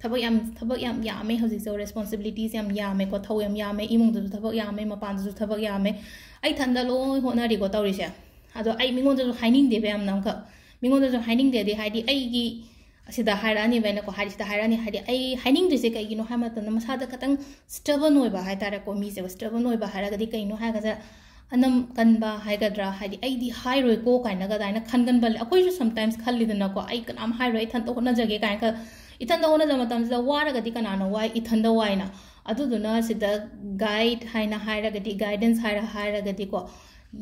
ꯊꯕꯛ ꯌꯥꯝ ꯊꯕꯛ ꯌꯥꯝ ꯌꯥꯝꯃꯦ ꯍꯧꯖꯤꯛꯁꯦ, ꯔꯦꯁꯄꯣꯟꯁꯤꯕꯤꯂꯤꯇꯤꯁ ꯌꯥꯝ ꯌꯥꯝꯃꯦꯀꯣ, ꯊꯧ ꯌꯥꯝ ꯌꯥꯝꯃꯦ, ꯏꯃꯨꯡꯗꯁꯨ ꯊꯕꯛ ꯌꯥꯝꯃꯦ, ꯃꯄꯥꯟꯗꯁꯨ ꯊꯕꯛ ꯌꯥꯝꯃꯦ, ꯑꯩ ꯏꯊꯟꯗ ꯂꯣꯏ ꯍꯣꯠꯅꯔꯤꯀꯣ ꯇꯧꯔꯤꯁꯦ꯫ ꯑꯗꯣ ꯑꯩ ꯃꯤꯉꯣꯟꯗꯁꯨ ꯍꯥꯏꯅꯤꯡꯗꯦꯕ ꯌꯥꯝꯅ ꯑꯃꯈꯛ꯫ ꯃꯤꯉꯣꯟꯗꯁꯨ ꯍꯥꯏꯅꯤꯡꯗꯦꯗꯤ, ꯍꯥꯏꯗꯤ ꯑꯩꯒꯤ ꯁꯤꯗ ꯍꯥꯏꯔꯛꯑꯅꯤꯕ ꯑꯩꯅꯀꯣ, ꯍꯥꯏꯗꯤ ꯁꯤꯗ ꯍꯥꯏꯔꯛꯑꯅꯤ, ꯍꯥꯏꯗꯤ ꯑꯩ ꯍꯥꯏꯅꯤꯡꯗ꯭ꯔꯤꯁꯦ ꯀꯩꯒꯤꯅꯣ ꯍꯥꯏꯕ ꯃꯇꯝꯗ, ꯃꯁꯥꯗ ꯈꯤꯇꯪ stubborn ꯑꯣꯏꯕ ꯍꯥꯏ ꯇꯥꯔꯦꯀꯣ, ꯃꯤꯁꯦ stubborn ꯑꯣꯏꯕ ꯍꯥꯏꯔꯒꯗꯤ ꯀꯩꯅꯣ ꯍꯥꯏꯔꯒꯁꯦ, ꯑꯅꯝ ꯀꯟꯕ ꯍꯥꯏꯒꯗ꯭ꯔꯥ, ꯍꯥꯏꯗꯤ ꯑꯩꯗꯤ ꯍꯥꯏꯔꯣꯏꯀꯣ ꯀꯥꯏꯅꯒ ꯑꯗꯨꯃꯥꯏꯅ ꯈꯟꯒꯟꯕ ꯂꯩ꯫ ꯑꯩꯈꯣꯏꯁꯨ sometimes ꯈꯜꯂꯤꯗꯅꯀꯣ, "ꯑꯩ ꯀꯅꯥꯝ ꯍꯥꯏꯔꯣꯏ, ꯑꯩ ꯏꯊꯟꯇ ꯍꯣꯠꯅꯖꯒꯦ" ꯀꯥꯏꯅ ꯈꯜ-, ꯏꯊꯟꯇ ꯍꯣꯠꯅꯖꯕ ꯃꯇꯝꯁꯤꯗ ꯋꯥꯔꯒꯗꯤ ꯀꯅꯥꯅ ꯋꯥꯏ? ꯏꯊꯟꯇ ꯋꯥꯏꯅ꯫ ꯑꯗꯨꯗꯨꯅ ꯁꯤꯗ guide ꯍꯥꯏꯅ ꯍꯥꯏꯔꯒꯗꯤ, guidance ꯍꯥꯏꯔ ꯍꯥꯏꯔꯒꯗꯤꯀꯣ,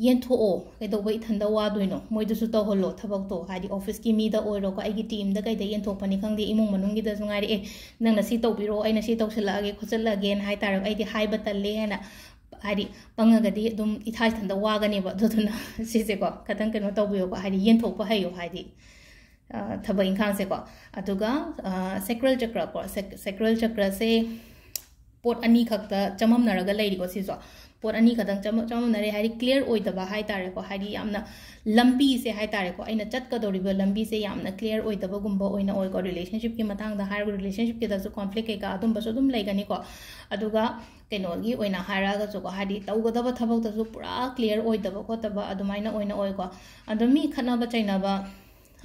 ꯌꯦꯟꯊꯣꯛꯑꯣ, ꯀꯩꯗꯧꯕ ꯏꯊꯟꯗ ꯋꯥꯗꯣꯏꯅꯣ? ꯃꯣꯏꯗꯁꯨ ꯇꯧꯍꯜꯂꯣ ꯊꯕꯛꯇꯣ, ꯍꯥꯏꯗꯤ office ꯀꯤ ꯃꯤꯗ ꯑꯣꯏꯔꯣꯀꯣ, ꯑꯩꯒꯤ team ꯗ ꯀꯩꯗ ꯌꯦꯟꯊꯣꯛꯄꯅꯤ ꯈꯪꯗꯦ, ꯏꯃꯨꯡ ꯃꯅꯨꯡꯒꯤꯗꯁꯨ ꯉꯥꯏꯔꯦ, "ꯑꯦ, ꯅꯪꯅ ꯁꯤ ꯇꯧꯕꯤꯔꯣ, ꯑꯩꯅ ꯁꯤ ꯇꯧꯁꯤꯜꯂꯛꯑꯒꯦ ꯈꯣꯠꯆꯜꯂꯛꯑꯒꯦꯅ" ꯍꯥꯏꯇꯥꯔꯒ, ꯑꯩꯗꯤ ꯍꯥꯏꯕ ꯇꯜꯂꯦ ꯍꯥꯏꯅ, ꯍꯥꯏꯗꯤ ꯄꯪꯉꯒꯗꯤ ꯑꯗꯨꯝ ꯏꯊꯥ ꯏꯊꯟꯗ ꯋꯥꯒꯅꯦꯕ꯫ ꯑꯗꯨꯗꯨꯅ ꯁꯤꯁꯦꯀꯣ ꯈꯤꯇꯪ ꯀꯩꯅꯣ ꯇꯧꯕꯤꯌꯣꯀꯣ, ꯍꯥꯏꯗꯤ ꯌꯦꯟꯊꯣꯛꯄ ꯍꯩꯌꯣ, ꯍꯥꯏꯗꯤ ꯑ, ꯊꯕꯛ ꯏꯪꯈꯥꯡꯁꯦꯀꯣ꯫ ꯑꯗꯨꯒ, ꯑ, sacral ꯆꯀ꯭ꯔ ꯀꯣ, ꯁꯦꯛ-, sacral ꯆꯀ꯭ꯔꯁꯦ ꯄꯣꯠ ꯑꯅꯤꯈꯛꯇ ꯆꯃꯝꯅꯔꯒ ꯂꯩꯔꯤꯀꯣ ꯁꯤꯁꯨ꯫ ꯄꯣꯠ ꯑꯅꯤꯈꯛꯇꯪ ꯆꯃ-, ꯆꯃꯝꯅꯔꯦ ꯍꯥꯏꯗꯤ clear ꯑꯣꯏꯗꯕ ꯍꯥꯏ ꯇꯥꯔꯦꯀꯣ, ꯍꯥꯏꯗꯤ ꯌꯥꯝꯅ ꯂꯝꯕꯤꯁꯦ ꯍꯥꯏ ꯇꯥꯔꯦꯀꯣ, ꯑꯩꯅ ꯆꯠꯀꯗꯧꯔꯤꯕ ꯂꯝꯕꯤꯁꯦ ꯌꯥꯝꯅ clear ꯑꯣꯏꯗꯕꯒꯨꯝꯕ ꯑꯣꯏꯅ ꯑꯣꯏꯀꯣ꯫ Relationship ꯀꯤ ꯃꯇꯥꯡꯗ ꯍꯥꯏꯔꯒ, relationship ꯀꯤꯗꯁꯨ conflict ꯀꯩꯀꯥ ꯑꯗꯨꯝꯕꯁꯨ ꯑꯗꯨꯝ ꯂꯩꯒꯅꯤꯀꯣ꯫ ꯑꯗꯨꯒ ꯀꯩꯅꯣꯒꯤ ꯑꯣꯏꯅ ꯍꯥꯏꯔꯒꯁꯨꯀꯣ, ꯍꯥꯏꯗꯤ ꯇꯧꯒꯗꯕ ꯊꯕꯛꯇꯁꯨ ꯄꯨꯔꯥ clear ꯑꯣꯏꯗꯕ ꯈꯣꯠꯇꯕ ꯑꯗꯨꯃꯥꯏꯅ ꯑꯣꯏꯅ ꯑꯣꯏꯀꯣ꯫ ꯑꯗꯣ ꯃꯤ ꯈꯠꯅꯕ ꯆꯩꯅꯕ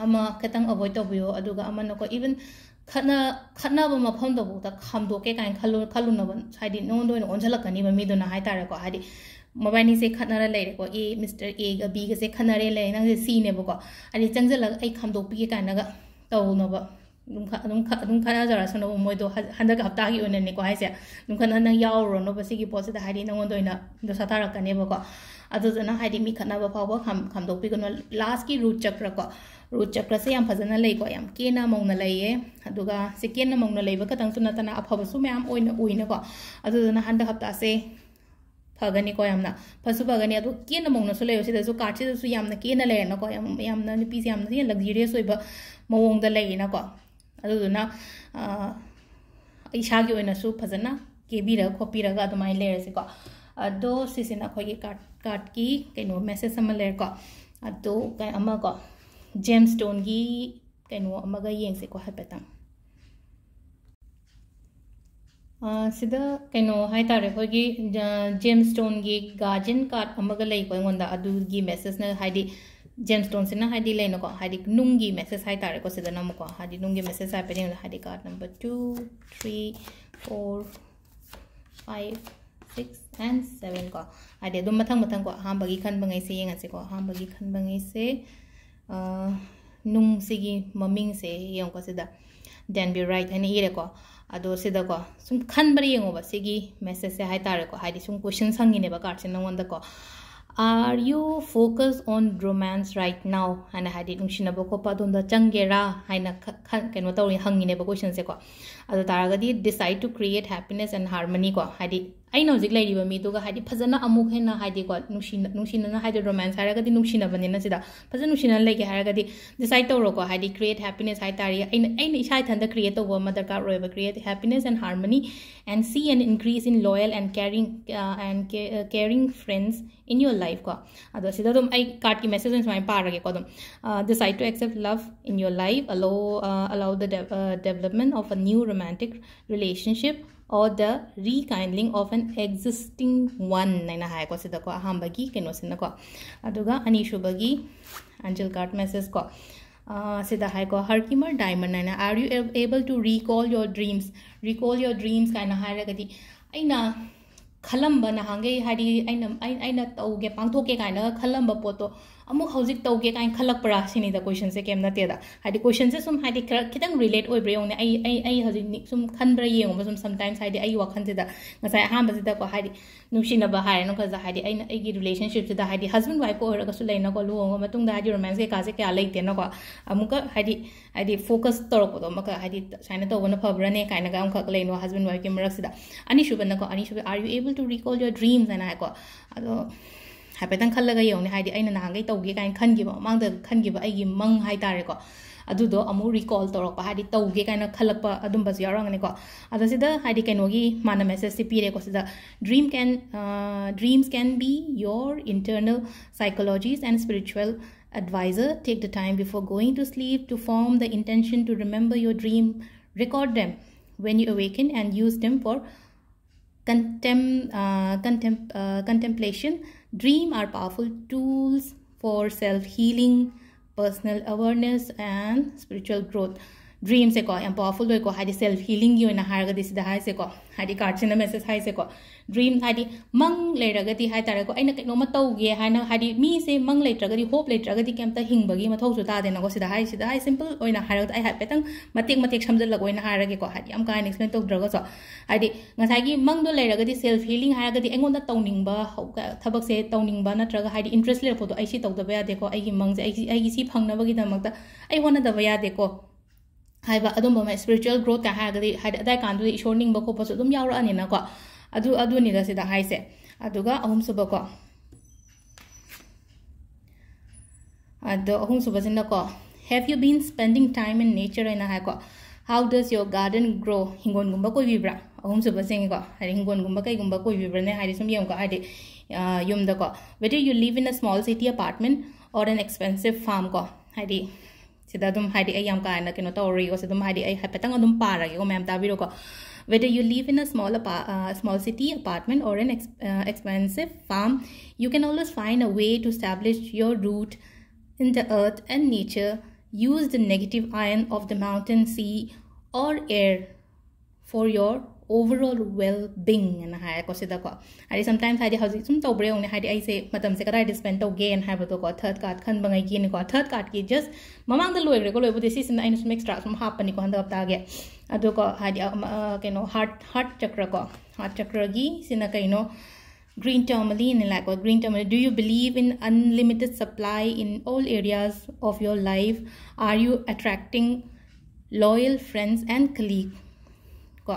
ꯑꯃ ꯈꯤꯇꯪ avoid ꯇꯧꯕꯤꯌꯣ꯫ ꯑꯗꯨꯒ ꯑꯃꯅꯀꯣ, even ꯈꯠꯅ-, ꯈꯠꯅꯕ ꯃꯐꯝꯗꯐꯥꯎꯗ ꯈꯥꯝꯗꯣꯛꯀꯦ ꯀꯥꯏꯅ ꯈꯜꯂꯨ-, ꯈꯜꯂꯨꯅꯕ, ꯍꯥꯏꯗꯤ ꯅꯉꯣꯟꯗ ꯑꯣꯏꯅ ꯑꯣꯟꯁꯤꯜꯂꯛꯀꯅꯤꯕ ꯃꯤꯗꯨꯅ ꯍꯥꯏ ꯇꯥꯔꯦꯀꯣ꯫ ꯍꯥꯏꯗꯤ ꯃꯕꯥꯅꯤꯁꯦ ꯈꯠꯅꯔ ꯂꯩꯔꯦꯀꯣ, A, Mister A ꯒ B ꯒꯁꯦ ꯈꯠꯅꯔꯦ ꯂꯩꯔꯦ, ꯅꯪꯁꯦ C ꯅꯦꯕꯀꯣ, ꯍꯥꯏꯗꯤ ꯆꯪꯁꯤꯜꯂꯒ ꯑꯩ ꯈꯥꯝꯗꯣꯛꯄꯤꯒꯦ ꯀꯥꯏꯅꯒ ꯇꯧꯅꯕ꯫ ꯑꯗꯨꯝ ꯈ-, ꯑꯗꯨꯝ ꯈ-, ꯑꯗꯨꯝ ꯈꯠꯅꯖꯔꯁꯅꯨꯕ ꯃꯣꯏꯗꯣ, ꯍ-, ꯍꯟꯗꯛ ꯍꯞꯇꯥꯒꯤ ꯑꯣꯏꯅꯅꯤꯀꯣ ꯍꯥꯏꯁꯦ꯫ ꯑꯗꯨꯝ ꯈꯠꯅ-, ꯅꯪ ꯌꯥꯎꯔꯨꯔꯅꯨꯕ ꯁꯤꯒꯤ ꯄꯣꯠꯁꯤꯗ, ꯍꯥꯏꯗꯤ ꯅꯉꯣꯟꯗ ꯑꯣꯏꯅ ꯗꯣꯁꯥ ꯇꯥꯔꯛꯀꯅꯦꯕꯀꯣ꯫ ꯑꯗꯨꯗꯨꯅ ꯍꯥꯏꯗꯤ ꯃꯤ ꯈꯠꯅꯕ ꯐꯥꯎꯕ ꯈꯥꯝ-, ꯈꯥꯝꯗꯣꯛꯄꯤꯒꯅꯨ꯫ Last ꯀꯤ root ꯆꯀ꯭ꯔ ꯀꯣ, root ꯆꯀ꯭ꯔꯁꯦ ꯌꯥꯝ ꯐꯖꯅ ꯂꯩꯀꯣ, ꯌꯥꯝ ꯀꯦꯅ ꯃꯧꯅ ꯂꯩꯌꯦ꯫ ꯑꯗꯨꯒ ꯁꯤ ꯀꯦꯅ ꯃꯧꯅ ꯂꯩꯕ ꯈꯛꯇꯪꯁꯨ ꯅꯠꯇꯅ ꯑꯐꯕꯁꯨ ꯃꯌꯥꯝ ꯑꯣꯏꯅ ꯎꯏꯅꯀꯣ꯫ ꯑꯗꯨꯗꯨꯅ ꯍꯟꯗꯛ ꯍꯞꯇꯥꯁꯦ ꯐꯒꯅꯤꯀꯣ, ꯌꯥꯝꯅ ꯐꯁꯨ ꯐꯒꯅꯤ꯫ ꯑꯗꯣ ꯀꯦꯅ ꯃꯧꯅꯁꯨ ꯂꯩꯌꯣ꯫ ꯁꯤꯗꯁꯨ card ꯁꯤꯗꯁꯨ ꯌꯥꯝꯅ ꯀꯦꯅ ꯂꯩꯔꯦꯅꯀꯣ, ꯌꯥꯝ, ꯌꯥꯝꯅ ꯅꯨꯄꯤꯁꯦ ꯌꯥꯝꯅ ꯊꯤꯅ luxurious ꯑꯣꯏꯕ ꯃꯑꯣꯡꯗ ꯂꯩꯔꯦꯅꯀꯣ꯫ ꯑꯗꯨꯗꯨꯅ, ꯑ, ꯏꯁꯥꯒꯤ ꯑꯣꯏꯅꯁꯨ ꯐꯖꯅ ꯀꯦꯕꯤꯔꯒ ꯈꯣꯠꯄꯤꯔꯒ ꯑꯗꯨꯃꯥꯏꯅ ꯂꯩꯔꯁꯤꯀꯣ꯫ ꯑꯗꯣ ꯁꯤꯁꯤꯅ ꯑꯩꯈꯣꯏꯒꯤ card, card ꯀꯤ ꯀꯩꯅꯣ message ꯑꯃ ꯂꯩꯔꯦꯀꯣ꯫ ꯑꯗꯣ ꯀꯩ-, ꯑꯃꯀꯣ, gemstone ꯒꯤ ꯀꯩꯅꯣ ꯑꯃꯒ ꯌꯦꯡꯁꯤꯀꯣ ꯍꯥꯏꯐꯦꯠꯇꯪ꯫ ꯑ, ꯁꯤꯗ ꯀꯩꯅꯣ ꯍꯥꯏꯇꯥꯔꯦ, ꯑꯩꯈꯣꯏꯒꯤ, ꯑ, gemstoneꯒꯤ guardian card ꯑꯃꯒ ꯂꯩꯀꯣ ꯑꯩꯉꯣꯟꯗ꯫ ꯑꯗꯨꯒꯤ messageꯅ ꯍꯥꯏꯗꯤ, gemstoneꯁꯤꯅ ꯍꯥꯏꯗꯤ ꯂꯩꯅꯀꯣ, ꯍꯥꯏꯗꯤ ꯅꯨꯡꯒꯤ message ꯍꯥꯏꯇꯥꯔꯦꯀꯣ꯫ ꯁꯤꯗꯅ ꯑꯃꯨꯛꯀꯣ ꯍꯥꯏꯗꯤ ꯅꯨꯡꯒꯤ message ꯍꯥꯏꯐꯦꯠ ꯌꯦꯡꯉꯣ꯫ ꯍꯥꯏꯗꯤ card number two, three, four, five, six and seven ꯀꯣ꯫ ꯍꯥꯏꯗꯤ ꯑꯗꯨꯝ ꯃꯊꯪ ꯃꯊꯪ ꯀꯣ, ꯑꯍꯥꯟꯕꯒꯤ ꯈꯟꯕꯉꯩꯁꯦ ꯌꯦꯡꯉꯁꯤꯀꯣ꯫ ꯑꯍꯥꯟꯕꯒꯤ ꯈꯟꯕꯉꯩꯁꯦ, ꯑ, ꯅꯨꯡꯁꯤꯒꯤ ꯃꯃꯤꯡꯁꯦ ꯌꯦꯡꯉꯨꯀꯣ ꯁꯤꯗ, Danburite ꯍꯥꯏꯅ ꯏꯔꯦꯀꯣ꯫ ꯑꯗꯣ ꯁꯤꯗꯀꯣ ꯁꯨꯝ ꯈꯟꯕꯗ ꯌꯦꯡꯉꯣꯕ, ꯁꯤꯒꯤ messageꯁꯦ ꯍꯥꯏꯇꯥꯔꯦꯀꯣ꯫ ꯍꯥꯏꯗꯤ ꯁꯨꯝ question ꯍꯪꯉꯤꯅꯦꯕ cardꯁꯦ ꯅꯉꯣꯟꯗꯀꯣ, "Are you focused on romance right now?" ꯍꯥꯏꯅ, ꯍꯥꯏꯗꯤ ꯅꯨꯡꯁꯤꯅꯕ ꯈꯣꯠꯄ ꯑꯗꯣꯝꯗ ꯆꯪꯒꯦꯔꯥ ꯍꯥꯏꯅ ꯈ-, ꯈ-, ꯀꯩꯅꯣ ꯇꯧꯔꯤ, ꯍꯪꯉꯤꯅꯦꯕ questionꯁꯦꯀꯣ꯫ ꯑꯗꯨ ꯇꯥꯔꯒꯗꯤ decide to create happiness and harmony ꯀꯣ, ꯍꯥꯏꯗꯤ ꯑꯩꯅ ꯍꯧꯖꯤꯛ ꯂꯩꯔꯤꯕ ꯃꯤꯗꯨꯒ ꯍꯥꯏꯗꯤ ꯐꯖꯅ ꯑꯃꯨꯛ ꯍꯦꯟꯅ ꯍꯥꯏꯗꯤꯀꯣ ꯅꯨꯡꯁꯤꯅ-, ꯅꯨꯡꯁꯤꯅꯅ, ꯍꯥꯏꯗꯤ romance ꯍꯥꯏꯔꯒꯗꯤ ꯅꯨꯡꯁꯤꯅꯕꯅꯤꯅ, ꯁꯤꯗ ꯐꯖꯅ ꯅꯨꯡꯁꯤꯅꯅ ꯂꯩꯒꯦ ꯍꯥꯏꯔꯒꯗꯤ decide ꯇꯧꯔꯣꯀꯣ꯫ ꯍꯥꯏꯗꯤ create happiness ꯍꯥꯏꯇꯥꯔꯦ, ꯑꯩꯅ, ꯑꯩꯅ ꯏꯁꯥ ꯏꯊꯟꯇ create ꯇꯧꯕ ꯑꯃ ꯗꯔꯀꯥꯔ ꯑꯣꯏꯕ꯫ Create happiness and harmony and see an increase in loyal and caring, uh, and ca-, uh, caring friends in your life ꯀꯣ꯫ ꯑꯗꯣ ꯁꯤꯗ ꯑꯗꯨꯝ ꯑꯩ cardꯀꯤ message ꯑꯣꯏꯅ ꯁꯨꯃꯥꯏꯅ ꯄꯥꯔꯒꯦꯀꯣ ꯑꯗꯨꯝ꯫ Uh, decide to accept love in your life, allow, uh, allow the de-, uh, development of a new romantic relationship or the rekindling of an existing one ꯍꯥꯏꯅ ꯍꯥꯏꯀꯣ ꯁꯤꯗꯀꯣ, ꯑꯍꯥꯟꯕꯒꯤ ꯀꯩꯅꯣꯁꯤꯅꯀꯣ꯫ ꯑꯗꯨꯒ ꯑꯅꯤꯁꯨꯕꯒꯤ angel card message ꯀꯣ, ꯑꯥ, ꯁꯤꯗ ꯍꯥꯏꯀꯣ, Herkimer Diamond ꯍꯥꯏꯅ, "Are you ab-, able to recall your dreams?" Recall your dreams ꯀꯥꯏꯅ ꯍꯥꯏꯔꯒꯗꯤ ꯑꯩꯅ ꯈꯜꯂꯝꯕ ꯅꯍꯥꯟꯈꯩ, ꯍꯥꯏꯗꯤ ꯑꯩꯅ, ꯑꯩ-, ꯑꯩꯅ ꯇꯧꯒꯦ, ꯄꯥꯡꯊꯣꯛꯀꯦ ꯀꯥꯏꯅꯒ ꯈꯜꯂꯝꯕ ꯄꯣꯠꯇꯣ ꯑꯃꯨꯛ ꯍꯧꯖꯤꯛ ꯇꯧꯒꯦ ꯀꯥꯏꯅ ꯈꯜꯂꯛꯄ꯭ꯔꯥ ꯁꯤꯅꯤꯗ questionꯁꯦ, ꯀꯩꯝ ꯅꯠꯇꯦꯗ꯫ ꯍꯥꯏꯗꯤ questionꯁꯦ ꯁꯨꯝ ꯍꯥꯏꯗꯤ ꯈꯔ ꯈꯤꯇꯪ relate ꯑꯣꯏꯕ꯭ꯔꯥ ꯌꯦꯡꯉꯨꯅꯦ꯫ ꯑꯩ, ꯑꯩ, ꯑꯩ ꯍꯧꯖꯤꯛ ꯅꯤ-, ꯁꯨꯝ ꯈꯟꯕ꯭ꯔꯥ ꯌꯦꯡꯉꯨꯕ ꯁꯨꯝ sometimes, ꯍꯥꯏꯗꯤ ꯑꯩꯒꯤ ꯋꯥꯈꯜꯁꯤꯗ ꯉꯁꯥꯏ ꯑꯍꯥꯟꯕꯁꯤꯗꯀꯣ, ꯍꯥꯏꯗꯤ ꯅꯨꯡꯁꯤꯅꯕ ꯍꯥꯏꯔꯦꯅꯀꯣ, ꯍꯥꯏꯗꯤ ꯑꯩꯅ ꯑꯩꯒꯤ relationshipꯁꯤꯗ ꯍꯥꯏꯗꯤ husband wifeꯀ ꯑꯣꯏꯔꯒꯁꯨ ꯂꯩꯅꯀꯣ, ꯂꯨꯍꯣꯡꯉ ꯃꯇꯨꯡꯗ ꯍꯥꯏꯗꯤ romance ꯀꯩꯀꯥꯁꯦ ꯀꯌꯥ ꯂꯩꯇꯦꯅꯀꯣ꯫ ꯑꯃꯨꯛꯀ ꯍꯥꯏꯗꯤ, ꯍꯥꯏꯗꯤ focus ꯇꯧꯔꯛꯄꯗꯣ ꯑꯃꯈꯛ, ꯍꯥꯏꯗꯤ ꯁꯨꯃꯥꯏꯅ ꯇꯧꯕꯅ ꯐꯕ꯭ꯔꯥꯅꯦ ꯀꯥꯏꯅꯒ ꯑꯃꯈꯛ ꯂꯩꯅꯣ husband wifeꯀꯤ ꯃꯔꯛꯁꯤꯗ꯫ ꯑꯅꯤꯁꯨꯕꯅꯀꯣ, ꯑꯅꯤꯁꯨꯕ, "Are you able to recall your dreams?" ꯍꯥꯏꯅ ꯍꯥꯏꯀꯣ꯫ ꯑꯗꯣ ꯍꯥꯏꯐꯦꯠꯇꯪ ꯈꯜꯂꯒ ꯌꯦꯡꯉꯨꯅꯦ, ꯍꯥꯏꯗꯤ ꯑꯩꯅ ꯅꯍꯥꯟꯈꯩ ꯇꯧꯒꯦ ꯀꯥꯏꯅ ꯈꯟꯈꯤꯕ, ꯃꯃꯥꯡꯗ ꯈꯟꯈꯤꯕ ꯑꯩꯒꯤ ꯃꯪ ꯍꯥꯏꯇꯥꯔꯦꯀꯣ, ꯑꯗꯨꯗꯣ ꯑꯃꯨꯛ recall ꯇꯧꯔꯛꯄ, ꯍꯥꯏꯗꯤ ꯇꯧꯒꯦ ꯀꯥꯏꯅ ꯈꯜꯂꯛꯄ ꯑꯗꯨꯝꯕꯁꯨ ꯌꯥꯎꯔꯝꯒꯅꯤꯀꯣ꯫ ꯑꯗꯣ ꯁꯤꯗ ꯍꯥꯏꯗꯤ ꯀꯩꯅꯣꯒꯤ ꯃꯥꯅ messageꯁꯦ ꯄꯤꯔꯦꯀꯣ ꯁꯤꯗ, "Dream can, uh, dreams can be your internal psychologist and spiritual advisor. Take the time before going to sleep to form the intention to remember your dream. Record them. when you awaken and use them for contem uh, contem uh, contemplation. Dream are powerful tools for self healing, personal awareness and spiritual growth. Dreamꯁꯦꯀꯣ ꯌꯥꯝ powerful ꯑꯣꯏꯀꯣ, ꯍꯥꯏꯗꯤ self ꯍꯤꯂꯤꯡꯒꯤ ꯑꯣꯏꯅ ꯍꯥꯏꯔꯒꯗꯤ ꯁꯤꯗ ꯍꯥꯏꯁꯦꯀꯣ, ꯍꯥꯏꯗꯤ ꯀꯥꯔꯠꯁꯤꯅ message ꯍꯥꯏꯁꯦꯀꯣ, dream ꯍꯥꯏꯗꯤ ꯃꯪ ꯂꯩꯔꯒꯗꯤ ꯍꯥꯏ ꯇꯥꯔꯦꯀꯣ, ꯑꯩꯅ ꯀꯩꯅꯣꯝꯃ ꯇꯧꯒꯦ ꯍꯥꯏꯅ, ꯍꯥꯏꯗꯤ ꯃꯤꯁꯦ ꯃꯪ ꯂꯩꯇ꯭ꯔꯒꯗꯤ, ꯍꯣꯞ ꯂꯩꯇ꯭ꯔꯒꯗꯤ ꯀꯩꯝꯇ ꯍꯤꯡꯕꯒꯤ ꯃꯊꯧꯁꯨ ꯇꯥꯗꯦꯅꯀꯣ꯫ ꯁꯤꯗ ꯍꯥꯏ ꯁꯤꯗ ꯍꯥꯏ ꯁꯤꯝꯄꯜ ꯑꯣꯏꯅ ꯍꯥꯏꯔꯒꯗꯤ ꯑꯩ ꯍꯥꯏꯐꯦꯠꯇꯪ ꯃꯇꯦꯛ ꯃꯇꯦꯛ ꯁꯝꯖꯜꯂꯒ ꯑꯣꯏꯅ ꯍꯥꯏꯔꯒꯦꯀꯣ, ꯍꯥꯏꯗꯤ ꯌꯥꯝ ꯀꯥ ꯍꯦꯟꯅ ꯑꯦꯛꯁꯄ꯭ꯂꯦꯟ ꯇꯧꯗ꯭ꯔꯒꯁꯨ꯫ ꯍꯥꯏꯗꯤ ꯉꯁꯥꯏꯒꯤ ꯃꯪꯗꯣ ꯂꯩꯔꯒꯗꯤ ꯁꯦꯜꯐ ꯍꯤꯂꯤꯡ ꯍꯥꯏꯔꯒꯗꯤ ꯑꯩꯉꯣꯟꯗ ꯇꯧꯅꯤꯡꯕ ꯍꯧ- ꯊꯕꯛꯁꯦ ꯇꯧꯅꯤꯡꯕ ꯅꯠꯇ꯭ꯔꯒ ꯍꯥꯏꯗꯤ ꯏꯟꯇꯔꯦꯁ ꯂꯩꯔꯛꯄꯗꯣ, ꯑꯩ ꯁꯤ ꯇꯧꯗꯕ ꯌꯥꯗꯦꯀꯣ, ꯑꯩꯒꯤ ꯃꯪꯁꯦ ꯑꯩ ꯑꯩꯒꯤ ꯁꯤ ꯐꯪꯅꯕꯒꯤꯗꯃꯛꯇ ꯑꯩ ꯍꯣꯠꯅꯗꯕ ꯌꯥꯗꯦꯀꯣ ꯍꯥꯏꯕ ꯑꯗꯨꯝꯕ ꯑꯃ, ꯁ꯭ꯄꯤꯔꯤꯆꯨꯋꯦꯜ ꯒ꯭ꯔꯣꯠꯀ ꯍꯥꯏꯔꯒꯗꯤ ꯍꯥꯏꯗꯤ ꯑꯗꯥꯏ ꯀꯥꯟꯗꯨꯗ ꯏꯁꯣꯔ ꯅꯤꯡꯕ ꯈꯣꯠꯄꯁꯨ ꯑꯗꯨꯝ ꯌꯥꯎꯔꯛꯑꯅꯤꯅꯀꯣ꯫ ꯑꯗꯨ ꯑꯗꯨꯅꯤꯗ ꯁꯤꯗ ꯍꯥꯏꯁꯦ꯫ ꯑꯗꯨꯒ ꯑꯍꯨꯝꯁꯨꯕꯀꯣ, ꯑꯗꯣ ꯑꯍꯨꯝꯁꯨꯕꯁꯤꯅꯀꯣ, have you been spending time in nature ꯍꯥꯏꯅ ꯍꯥꯏꯀꯣ꯫ How does your garden grow? ꯍꯤꯡꯒꯣꯜꯒꯨꯝꯕ ꯀꯣꯏꯕꯤꯕ꯭ꯔꯥ? ꯑꯍꯨꯝꯁꯨꯕꯁꯤꯡꯀꯣ, ꯍꯥꯏꯗꯤ ꯍꯤꯡꯒꯣꯜꯒꯨꯝꯕ ꯀꯩꯒꯨꯝꯕ ꯀꯣꯏꯕꯤꯕ꯭ꯔꯅꯦ ꯍꯥꯏꯗꯤ ꯁꯨꯝ ꯌꯦꯡꯉꯨꯀꯣ, ꯍꯥꯏꯗꯤ ꯑ, ꯌꯨꯝꯗꯀꯣ, whether you live in a small city apartment or an expensive farm ꯀꯣ, ꯍꯥꯏꯗꯤ ꯁꯤꯗ ꯑꯗꯨꯝ ꯍꯥꯏꯗꯤ ꯑꯩ ꯌꯥꯝ ꯀꯥ ꯍꯦꯟꯅ ꯀꯩꯅꯣ ꯇꯧꯔꯔꯣꯏꯀꯣ, ꯁꯤ ꯑꯗꯨꯝ ꯍꯥꯏꯗꯤ ꯑꯩ ꯍꯥꯏꯐꯦꯠꯇꯪ ꯑꯗꯨꯝ ꯄꯥꯔꯒꯦꯀꯣ, ꯃꯌꯥꯝ ꯇꯥꯕꯤꯔꯣꯀꯣ꯫ Whether you live in a small apa- uh, small city apartment or an ex- uh, expensive farm, you can always find a way to establish your root in the earth and nature. Use the negative ion of the mountain, sea, or air for your overall well-being ꯍꯥꯏꯅ ꯍꯥꯏꯔꯦꯀꯣ ꯁꯤꯗꯀꯣ꯫ ꯍꯥꯏꯗꯤ sometimes ꯍꯥꯏꯗꯤ ꯍꯧꯖꯤꯛ ꯁꯨꯝ ꯇꯧꯕ꯭ꯔꯥ ꯌꯦꯡꯉꯨꯅꯦ, ꯍꯥꯏꯗꯤ ꯑꯩꯁꯦ ꯃꯇꯝꯁꯦ ꯀꯗꯥꯏꯗ ꯁ꯭ꯄꯦꯟ ꯇꯧꯒꯦꯅ ꯍꯥꯏꯕꯗꯣꯀꯣ, ꯊꯔꯠ ꯀꯥꯔꯠ ꯈꯟꯕꯉꯩꯒꯤꯅꯤꯀꯣ꯫ ꯊꯔꯠ ꯀꯥꯔꯠꯀꯤ ꯖꯁ ꯃꯃꯥꯡꯗ ꯂꯣꯏꯈ꯭ꯔꯦꯀꯣ, ꯂꯣꯏꯕꯨꯗꯤ ꯁꯤꯁꯤꯅ ꯑꯩꯅ ꯁꯨꯝ ꯑꯦꯛꯁꯇ꯭ꯔꯥ ꯁꯨꯝ ꯍꯥꯞꯄꯅꯤꯀꯣ ꯍꯟꯗꯛ ꯍꯞꯇꯥꯒꯤ꯫ ꯑꯗꯨꯒ ꯍꯥꯏꯗꯤ ꯑ, ꯑ, ꯀꯩꯅꯣ ꯍꯥꯔꯠ ꯍꯥꯔꯠ ꯆꯀ꯭ꯔꯀꯣ, ꯍꯥꯔꯠ ꯆꯀ꯭ꯔꯒꯤ ꯁꯤꯅ ꯀꯩꯅꯣ, green tourmaline ꯂꯥꯛꯄ, green tourmaline. Do you believe in unlimited supply in all areas of your life? Are you attracting loyal friends and colleague? ꯀꯣ,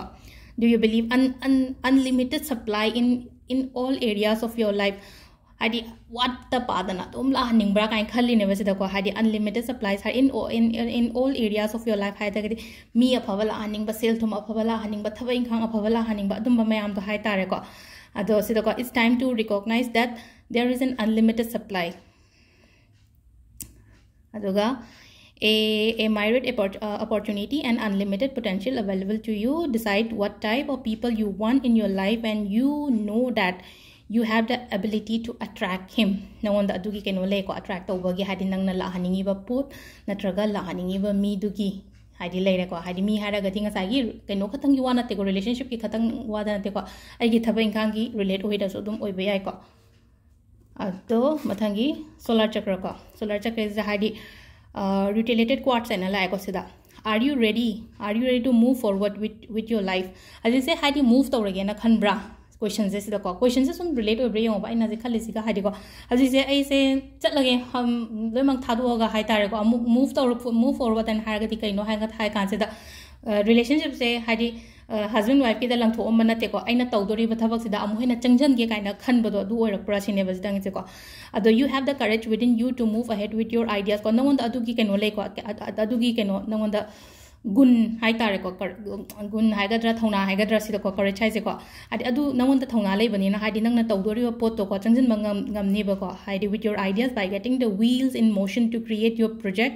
do you believe un, un, unlimited supply in in all areas of your life? ꯍꯥꯏꯗꯤ ꯋꯥꯠꯇ ꯄꯥꯗꯅ ꯑꯗꯨꯝ ꯂꯥꯛꯍꯟꯅꯤꯡꯕ꯭ꯔꯥ ꯀꯥꯏꯅ ꯈꯜꯂꯤꯅꯦꯕ ꯁꯤꯗꯀꯣ꯫ ꯍꯥꯏꯗꯤ unlimited supplies high in, in, in all areas of your life ꯍꯥꯏꯔꯒꯗꯤ ꯃꯤ ꯑꯐꯕ ꯂꯥꯛꯍꯟꯅꯤꯡꯕ, ꯁꯦꯜ ꯊꯨꯝ ꯑꯐꯕ ꯂꯥꯛꯍꯟꯅꯤꯡꯕ, ꯊꯕꯛ ꯏꯪꯈꯥꯡ ꯑꯐꯕ ꯂꯥꯛꯍꯟꯅꯤꯡꯕ, ꯑꯗꯨꯝꯕ ꯃꯌꯥꯝꯗꯣ ꯍꯥꯏꯇꯥꯔꯦꯀꯣ꯫ ꯑꯗꯣ ꯁꯤꯗꯀꯣ, it's time to recognize that there is an unlimited supply. ꯑꯗꯨꯒ A, a myriad oppor- uh, opportunity and unlimited potential available to you. Decide what type of people you want in your life, and you know that you have the ability to attract him. ꯅꯉꯣꯟꯗ ꯑꯗꯨꯒꯤ ꯀꯩꯅꯣ ꯂꯩꯀꯣ, attract ꯇꯧꯕꯒꯤ, ꯍꯥꯏꯗꯤ ꯅꯪꯅ ꯂꯥꯛꯍꯟꯅꯤꯡꯉꯤꯕ ꯄꯣꯠ ꯅꯠꯇ꯭ꯔꯒ ꯂꯥꯛꯍꯟꯅꯤꯡꯉꯤꯕ ꯃꯤꯗꯨꯒꯤ, ꯍꯥꯏꯗꯤ ꯂꯩꯔꯦꯀꯣ. ꯍꯥꯏꯗꯤ ꯃꯤ ꯍꯥꯏꯔꯒꯗꯤ ꯉꯁꯥꯏꯒꯤ ꯀꯩꯅꯣ ꯈꯛꯇꯪꯒꯤ ꯋꯥ ꯅꯠꯇꯦꯀꯣ, relationshipꯀꯤ ꯈꯛꯇꯪ ꯋꯥꯗ ꯅꯠꯇꯦꯀꯣ, ꯑꯩꯒꯤ ꯊꯕꯛ ꯏꯪꯈꯥꯡꯒꯤ relate ꯑꯣꯏꯔꯁꯨ ꯑꯗꯨꯝ ꯑꯣꯏꯕ ꯌꯥꯏꯀꯣ. ꯑꯗꯣ ꯃꯊꯪꯒꯤ solar chakra ꯀꯣ, solar chakraꯁꯤꯗ ꯍꯥꯏꯗꯤ rutilated quartz ꯍꯥꯏꯅ ꯂꯥꯛꯑꯦꯀꯣ ꯁꯤꯗ. Are you ready? Are you ready to move forward with with your life? ꯍꯧꯖꯤꯛꯁꯦ ꯍꯥꯏꯗꯤ move ꯇꯧꯔꯒꯦꯅ ꯈꯟꯕ꯭ꯔꯥ? Questionꯁꯦ ꯁꯤꯗꯀꯣ, questionꯁꯦ ꯁꯨꯝ relate ꯑꯣꯏꯕ꯭ꯔꯥ ꯌꯦꯡꯉꯣꯕ, ꯑꯩꯅ ꯍꯧꯖꯤꯛ ꯈꯜꯂꯤꯁꯤꯒ ꯍꯥꯏꯗꯤꯀꯣ, ꯍꯧꯖꯤꯛꯁꯦ ꯑꯩꯁꯦ ꯆꯠꯂꯒꯦ, ꯍꯝ, ꯂꯣꯏꯅꯃꯛ ꯊꯥꯗꯣꯛꯑꯒ ꯍꯥꯏꯇꯥꯔꯦꯀꯣ, ꯑꯃꯨꯛ move ꯇꯧꯔ move forward ꯍꯥꯏꯅ ꯍꯥꯏꯔꯒꯗꯤ ꯀꯩꯅꯣ ꯍꯥꯏꯅ ꯍꯥꯏ ꯀꯥꯟꯁꯤꯗ, relationshipꯁꯦ ꯍꯥꯏꯗꯤ husband wifeꯀꯤꯗ ꯂꯪꯊꯣꯛꯑꯝꯕ ꯅꯠꯇꯦꯀꯣ, ꯑꯩꯅ ꯇꯧꯗꯣꯔꯤꯕ ꯊꯕꯛꯁꯤꯗ ꯑꯃꯨꯛ ꯍꯦꯟꯅ ꯆꯪꯁꯤꯟꯒꯦ ꯀꯥꯏꯅ ꯈꯟꯕꯗꯣ ꯑꯗꯨ ꯑꯣꯏꯔꯛꯄ꯭ꯔꯥ ꯁꯤꯅꯦꯕ ꯁꯤꯗꯪꯁꯦꯀꯣ. ꯑꯗꯣ you have the courage within you to move ahead with your ideas ꯀꯣ, ꯅꯉꯣꯟꯗ ꯑꯗꯨꯒꯤ ꯀꯩꯅꯣ ꯂꯩꯀꯣ, ꯑ- ꯑ- ꯑꯗꯨꯒꯤ ꯀꯩꯅꯣ ꯅꯉꯣꯟꯗ ꯒꯨꯟ ꯍꯥꯏꯇꯥꯔꯦꯀꯣ, ꯀꯔ- ꯒꯨꯟ ꯍꯥꯏꯒꯗ꯭ꯔꯥ, ꯊꯧꯅꯥ ꯍꯥꯏꯒꯗ꯭ꯔꯥ ꯁꯤꯗꯀꯣ, courage ꯍꯥꯏꯁꯦꯀꯣ. ꯍꯥꯏꯗꯤ ꯑꯗꯨ ꯅꯉꯣꯟꯗ ꯊꯧꯅꯥ ꯂꯩꯕꯅꯤꯅ, ꯍꯥꯏꯗꯤ ꯅꯪꯅ ꯇꯧꯗꯣꯔꯤꯕ ꯄꯣꯠꯇꯣꯀꯣ ꯆꯪꯁꯤꯟꯕ ꯉꯝ- ꯉꯝꯅꯦꯕꯀꯣ. ꯍꯥꯏꯗꯤ with your ideas, by getting the wheels in motion to create your project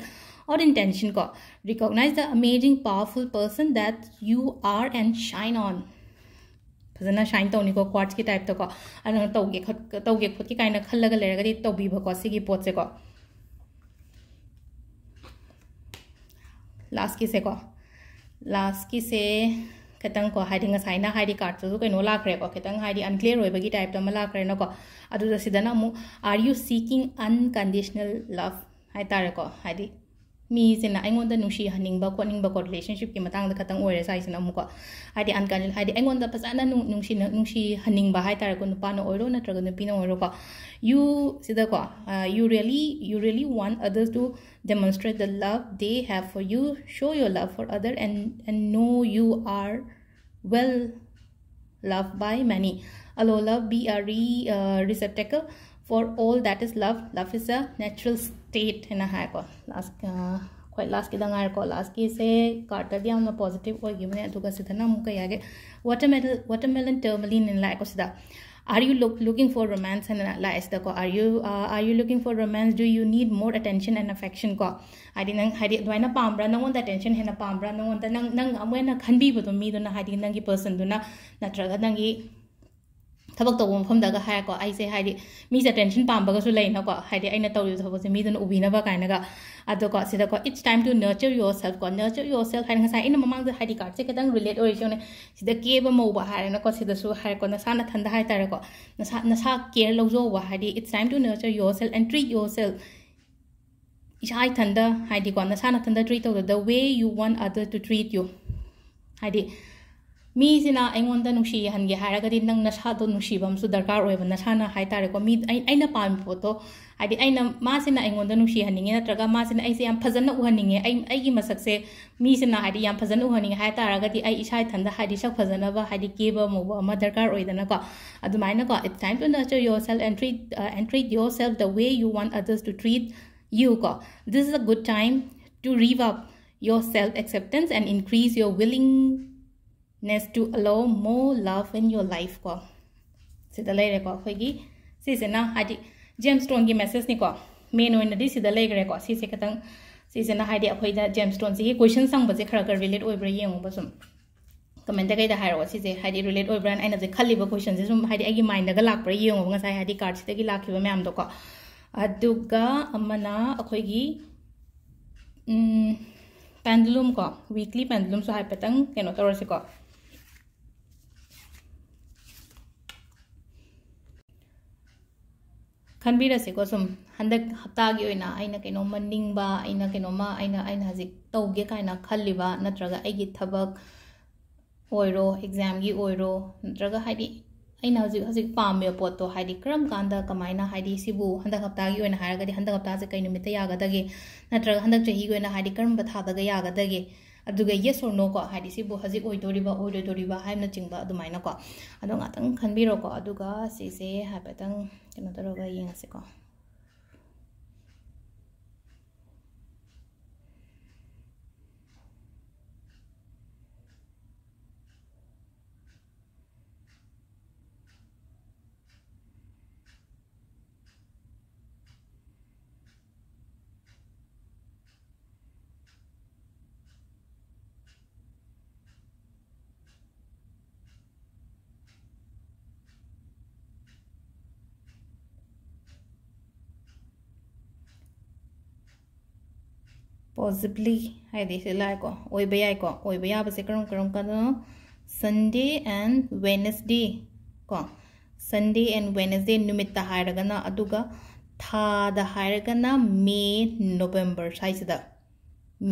or intention ꯀꯣ. Recognize the amazing powerful person that you are and shine on. ꯐꯖꯅ shine ꯇꯧꯅꯤꯀꯣ, quartzꯀꯤ typeꯇꯀꯣ. ꯑꯗꯨꯅ ꯇꯧꯒꯦ ꯈꯣꯠ- ꯇꯧꯒꯦ ꯈꯣꯠꯀꯦ ꯀꯥꯏꯅ ꯈꯜꯂꯒ ꯂꯩꯔꯒꯗꯤ ꯇꯧꯕꯤꯕꯀꯣ ꯁꯤꯒꯤ ꯄꯣꯠꯁꯦꯀꯣ. Lastꯀꯤꯁꯦꯀꯣ, lastꯀꯤꯁꯦ ꯈꯤꯇꯪꯀꯣ, ꯍꯥꯏꯗꯤ ꯉꯁꯥꯏꯅ ꯍꯥꯏꯗꯤ cardꯇꯁꯨ ꯀꯩꯅꯣ ꯂꯥꯛꯈ꯭ꯔꯦꯀꯣ, ꯈꯤꯇꯪ ꯍꯥꯏꯗꯤ unclear ꯑꯣꯏꯕꯒꯤ typeꯇ ꯑꯃ ꯂꯥꯛꯈ꯭ꯔꯦꯅꯀꯣ. ꯑꯗꯨꯗ ꯁꯤꯗꯅ ꯑꯃꯨꯛ, are you seeking unconditional love ꯍꯥꯏꯇꯥꯔꯦꯀꯣ, ꯍꯥꯏꯗꯤ ꯃꯤꯁꯤꯅ ꯑꯩꯉꯣꯟꯗ ꯅꯨꯡꯁꯤꯍꯟꯅꯤꯡꯕ ꯈꯣꯠꯅꯤꯡꯕꯀꯣ, relationshipꯀꯤ ꯃꯇꯥꯡꯗ ꯈꯛꯇꯪ ꯑꯣꯏꯔꯦ ꯁ꯭ꯋꯥꯏꯁꯤꯅ ꯑꯃꯨꯛꯀꯣ. ꯍꯥꯏꯗꯤ unconditional, ꯍꯥꯏꯗꯤ ꯑꯩꯉꯣꯟꯗ ꯐꯖꯅ ꯅꯨꯡ- ꯅꯨꯡꯁꯤꯅ ꯅꯨꯡꯁꯤꯍꯟꯅꯤꯡꯕ ꯍꯥꯏꯇꯥꯔꯦꯀꯣ, ꯅꯨꯄꯥꯅ ꯑꯣꯏꯔꯣ ꯅꯠꯇ꯭ꯔꯒ ꯅꯨꯄꯤꯅ ꯑꯣꯏꯔꯣꯀꯣ. You ꯁꯤꯗꯀꯣ, you really, you really want others to demonstrate the love they have for you. Show your love for other and and know you are well loved by many. Allow love be a re uh, receptacle for all that is love. Love is a natural state ꯍꯥꯏꯅ ꯍꯥꯏꯀꯣ. Last, uh, ꯍꯣꯏ, ꯂꯥꯁꯀꯤꯗ ꯉꯥꯏꯔꯦꯀꯣ꯫ ꯂꯥꯁꯀꯤꯁꯦ ꯀꯥꯔꯠꯇꯗꯤ ꯌꯥꯝꯅ positive ꯑꯣꯏꯈꯤꯕꯅꯦ, ꯑꯗꯨꯒ ꯁꯤꯗꯅ ꯑꯃꯨꯛ ꯀꯩ ꯍꯥꯏꯒꯦ, watermelon, watermelon tourmaline ꯂꯥꯛꯑꯦꯀꯣ ꯁꯤꯗ꯫ Are you look, looking for romance ꯍꯥꯏꯅ ꯂꯥꯛꯑꯦ ꯁꯤꯗꯀꯣ꯫ Are you, uh, are you looking for romance? Do you need more attention and affection ꯀꯣ? ꯍꯥꯏꯗꯤ ꯅꯪ, ꯍꯥꯏꯗꯤ ꯑꯗꯨꯃꯥꯏꯅ ꯄꯥꯝꯕ꯭ꯔꯥ? ꯅꯪꯉꯣꯟꯗ attention ꯍꯦꯟꯅ ꯄꯥꯝꯕ꯭ꯔꯥ? ꯅꯪꯉꯣꯟꯗ ꯅꯪ, ꯅꯪ ꯑꯃꯨꯛ ꯍꯦꯟꯅ ꯈꯟꯕꯤꯕꯗꯣ ꯃꯤꯗꯨꯅ, ꯍꯥꯏꯗꯤ ꯅꯪꯒꯤ personꯗꯨꯅ, ꯅꯠꯇ꯭ꯔꯒ ꯅꯪꯒꯤ ꯊꯕꯛ ꯇꯧꯕ ꯃꯐꯝꯗꯒ ꯍꯥꯏꯔꯀꯣ, ꯑꯩꯁꯦ ꯍꯥꯏꯗꯤ ꯃꯤꯁꯦ attention ꯄꯥꯝꯕꯒꯁꯨ ꯂꯩꯅꯀꯣ, ꯍꯥꯏꯗꯤ ꯑꯩꯅ ꯇꯧꯔꯤꯕ ꯊꯕꯛꯁꯦ ꯃꯤꯗꯨꯅ ꯎꯕꯤꯅꯕ ꯀꯥꯏꯅꯒ꯫ ꯑꯗꯣꯀꯣ, ꯁꯤꯗꯀꯣ, "It's time to nurture yourself" ꯀꯣ, "nurture yourself" ꯍꯥꯏꯅ ꯉꯁꯥꯏ ꯑꯩꯅ ꯃꯃꯥꯡꯗ ꯍꯥꯏꯗꯤ ꯀꯥꯔꯠꯁꯦ ꯈꯤꯇꯪ relate ꯑꯣꯏꯔꯤꯁꯦ ꯌꯦꯡꯉꯨꯅꯦ꯫ ꯁꯤꯗ ꯀꯦꯕ ꯃꯧꯕ ꯍꯥꯏꯔꯦꯅꯀꯣ, ꯁꯤꯗꯁꯨ ꯍꯥꯏꯔꯦꯀꯣ, ꯅꯁꯥ ꯅꯊꯟꯗ ꯍꯥꯏꯇꯥꯔꯦꯀꯣ, ꯅꯁꯥ, ꯅꯁꯥ care ꯂꯧꯖꯧꯕ, ꯍꯥꯏꯗꯤ "It's time to nurture yourself and treat yourself." ꯏꯁꯥ ꯏꯊꯟꯗ, ꯍꯥꯏꯗꯤꯀꯣ, ꯅꯁꯥ ꯅꯊꯟꯗ treat ꯇꯧꯗ, the way you want other to treat you꯫ ꯍꯥꯏꯗꯤ ꯃꯤꯁꯤꯅ ꯑꯩꯉꯣꯟꯗ ꯅꯨꯡꯁꯤꯍꯟꯒꯦ ꯍꯥꯏꯔꯒꯗꯤ ꯅꯪ ꯅꯁꯥꯗꯣ ꯅꯨꯡꯁꯤꯕ ꯑꯃꯁꯨ ꯗꯔꯀꯥꯔ ꯑꯣꯏꯕ, ꯅꯁꯥꯅ ꯍꯥꯏꯇꯥꯔꯦꯀꯣ꯫ ꯃꯤ, ꯑꯩ, ꯑꯩꯅ ꯄꯥꯝꯃꯤꯕ ꯄꯣꯠꯇꯣ, ꯍꯥꯏꯗꯤ ꯑꯩꯅ, ꯃꯥꯁꯤꯅ ꯑꯩꯉꯣꯟꯗ ꯅꯨꯡꯁꯤꯍꯟꯅꯤꯡꯉꯦ, ꯅꯠꯇ꯭ꯔꯒ ꯃꯥꯁꯤꯅ ꯑꯩꯁꯦ ꯌꯥꯝ ꯐꯖꯅ ꯎꯍꯟꯅꯤꯡꯉꯦ, ꯑꯩ, ꯑꯩꯒꯤ ꯃꯁꯛꯁꯦ ꯃꯤꯁꯤꯅ ꯍꯥꯏꯗꯤ ꯌꯥꯝ ꯐꯖꯅ ꯎꯍꯟꯅꯤꯡꯉꯦ ꯍꯥꯏ ꯇꯥꯔꯒꯗꯤ ꯑꯩ ꯏꯁꯥ ꯏꯊꯟꯗ ꯍꯥꯏꯗꯤ ꯁꯛ ꯐꯖꯅꯕ ꯍꯥꯏꯗꯤ ꯀꯦꯕ ꯃꯧꯕ ꯑꯃ ꯗꯔꯀꯥꯔ ꯑꯣꯏꯗꯅꯀꯣ꯫ ꯑꯗꯨꯃꯥꯏꯅꯀꯣ, "It's time to nurture yourself and treat, uh, and treat yourself the way you want others to treat you" ꯀꯣ꯫ "This is a good time to rev up your self acceptance and increase your willingness to allow more love in your life" ꯀꯣ꯫ ꯁꯤꯗ ꯂꯩꯔꯦꯀꯣ ꯑꯩꯈꯣꯏꯒꯤ, ꯁꯤꯁꯤꯅ ꯍꯥꯏꯗꯤ Gemstoneꯒꯤ messageꯅꯤꯀꯣ꯫ Main ꯑꯣꯏꯅꯗꯤ ꯁꯤꯗ ꯂꯩꯈ꯭ꯔꯦꯀꯣ꯫ ꯁꯤꯁꯦ ꯈꯤꯇꯪ, ꯁꯤꯁꯤꯅ ꯍꯥꯏꯗꯤ ꯑꯩꯈꯣꯏꯗ Gemstoneꯁꯤꯒꯤ question ꯍꯪꯕꯁꯦ ꯈꯔ ꯈꯔ relate ꯑꯣꯏꯕ꯭ꯔꯥ ꯌꯦꯡꯉꯨꯕ ꯁꯨꯝ꯫ Comment ꯀꯩꯗ ꯍꯥꯏꯔꯛꯑꯣ, ꯁꯤꯁꯦ ꯍꯥꯏꯗꯤ relate ꯑꯣꯏꯕ꯭ꯔꯥꯅ ꯑꯩꯅ ꯍꯧꯖꯤꯛ ꯈꯜꯂꯤꯕ questionꯁꯦ ꯁꯨꯝ ꯍꯥꯏꯗꯤ ꯑꯩꯒꯤ mindꯗꯒ ꯂꯥꯛꯄ꯭ꯔꯥ ꯌꯦꯡꯉꯣꯕ, ꯉꯁꯥꯏ ꯍꯥꯏꯗꯤ cardꯁꯤꯗꯒꯤ ꯂꯥꯛꯈꯤꯕ ꯃꯌꯥꯝꯗꯣꯀꯣ꯫ ꯑꯗꯨꯒ ꯑꯃꯅ ꯑꯩꯈꯣꯏꯒꯤ, ꯎꯝ, pendulum ꯀꯣ, weekly pendulumꯁꯨ ꯍꯥꯏꯐꯦꯠꯇꯪ ꯀꯩꯅꯣ ꯇꯧꯔꯁꯤꯀꯣ꯫ ꯈꯟꯕꯤꯔꯁꯤꯀꯣ ꯁꯨꯝ, ꯍꯟꯗꯛ ꯍꯞꯇꯥꯒꯤ ꯑꯣꯏꯅ ꯑꯩꯅ ꯀꯩꯅꯣꯝꯃ ꯅꯤꯡꯕ, ꯑꯩꯅ ꯀꯩꯅꯣꯝꯃ, ꯑꯩꯅ, ꯑꯩꯅ ꯍꯧꯖꯤꯛ ꯇꯧꯒꯦ ꯀꯥꯏꯅ ꯈꯜꯂꯤꯕ, ꯅꯠꯇ꯭ꯔꯒ ꯑꯩꯒꯤ ꯊꯕꯛ ꯑꯣꯏꯔꯣ, examꯒꯤ ꯑꯣꯏꯔꯣ, ꯅꯠꯇ꯭ꯔꯒ ꯍꯥꯏꯗꯤ ꯑꯩꯅ ꯍꯧꯖꯤꯛ, ꯍꯧꯖꯤꯛ ꯄꯥꯝꯃꯤꯕ ꯄꯣꯠꯇꯣ ꯍꯥꯏꯗꯤ ꯀꯔꯝ ꯀꯥꯟꯗ ꯀꯃꯥꯏꯅ, ꯍꯥꯏꯗꯤ ꯁꯤꯕꯨ ꯍꯟꯗꯛ ꯍꯞꯇꯥꯒꯤ ꯑꯣꯏꯅ ꯍꯥꯏꯔꯒꯗꯤ ꯍꯟꯗꯛ ꯍꯞꯇꯥꯁꯦ ꯀꯩ ꯅꯨꯃꯤꯠꯇ ꯌꯥꯒꯗꯒꯦ, ꯅꯠꯇ꯭ꯔꯒ ꯍꯟꯗꯛ ꯆꯍꯤꯒꯤ ꯑꯣꯏꯅ ꯍꯥꯏꯗꯤ ꯀꯔꯝꯕ ꯊꯥꯗꯒ ꯌꯥꯒꯗꯒꯦ, ꯑꯗꯨꯒ yes or no ꯀꯣ, ꯍꯥꯏꯗꯤ ꯁꯤꯕꯨ ꯍꯧꯖꯤꯛ ꯑꯣꯏꯗꯣꯔꯤꯕ ꯑꯣꯏꯔꯣꯏꯗꯣꯔꯤꯕ ꯍꯥꯏꯕꯅꯆꯤꯡꯕ ꯑꯗꯨꯃꯥꯏꯅꯀꯣ꯫ ꯑꯗꯣ ꯉꯥꯛꯇꯪ ꯈꯟꯕꯤꯔꯣꯀꯣ, ꯑꯗꯨꯒ ꯁꯤꯁꯦ ꯍꯥꯏꯐꯦꯠꯇꯪ ꯀꯩꯅꯣ ꯇꯧꯔꯒ ꯌꯦꯡꯉꯁꯤꯀꯣ꯫ Possibly ꯍꯥꯏꯗꯤ ꯁꯤ ꯂꯥꯛꯑꯦꯀꯣ, ꯑꯣꯏꯕ ꯌꯥꯏꯀꯣ꯫ ꯑꯣꯏꯕ ꯌꯥꯕꯁꯦ ꯀꯔꯝ ꯀꯔꯝ ꯀꯥꯟꯗꯅꯣ? Sunday and Wednesday ꯀꯣ꯫ Sunday and Wednesday ꯅꯨꯃꯤꯠꯇ ꯍꯥꯏꯔꯒꯅ, ꯑꯗꯨꯒ ꯊꯥꯗ ꯍꯥꯏꯔꯒꯅ May November ꯁ꯭ꯋꯥꯏꯁꯤꯗ,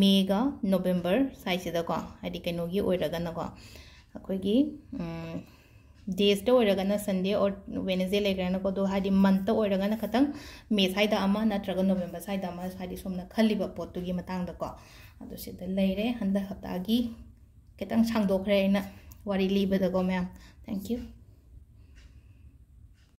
May ꯒ November ꯁ꯭ꯋꯥꯏꯁꯤꯗꯀꯣ, ꯍꯥꯏꯗꯤ ꯀꯩꯅꯣꯒꯤ ꯑꯣꯏꯔꯒꯅꯀꯣ, ꯑꯩꯈꯣꯏꯒꯤ ꯗꯦꯖꯇ ꯑꯣꯏꯔꯒꯅ Sunday or Wednesday ꯂꯩꯈ꯭ꯔꯦꯅꯀꯣ꯫ ꯑꯗꯣ ꯍꯥꯏꯗꯤ ꯃꯟꯠꯇ ꯑꯣꯏꯔꯒꯅ ꯈꯇꯪ May ꯁ꯭ꯋꯥꯏꯗ ꯑꯃ ꯅꯠꯇ꯭ꯔꯒ November ꯁ꯭ꯋꯥꯏꯗ ꯑꯃ, ꯍꯥꯏꯗꯤ ꯁꯣꯝꯅ ꯈꯜꯂꯤꯕ ꯄꯣꯠꯇꯨꯒꯤ ꯃꯇꯥꯡꯗꯀꯣ꯫ ꯑꯗꯨ ꯁꯤꯗ ꯂꯩꯔꯦ ꯍꯟꯗꯛ ꯍꯞꯇꯥꯒꯤ꯫ ꯈꯤꯇꯪ ꯁꯥꯡꯗꯣꯛꯈ꯭ꯔꯦ ꯑꯩꯅ ꯋꯥꯔꯤ ꯂꯤꯕꯗꯀꯣ ꯃꯌꯥꯝ꯫ Thank you꯫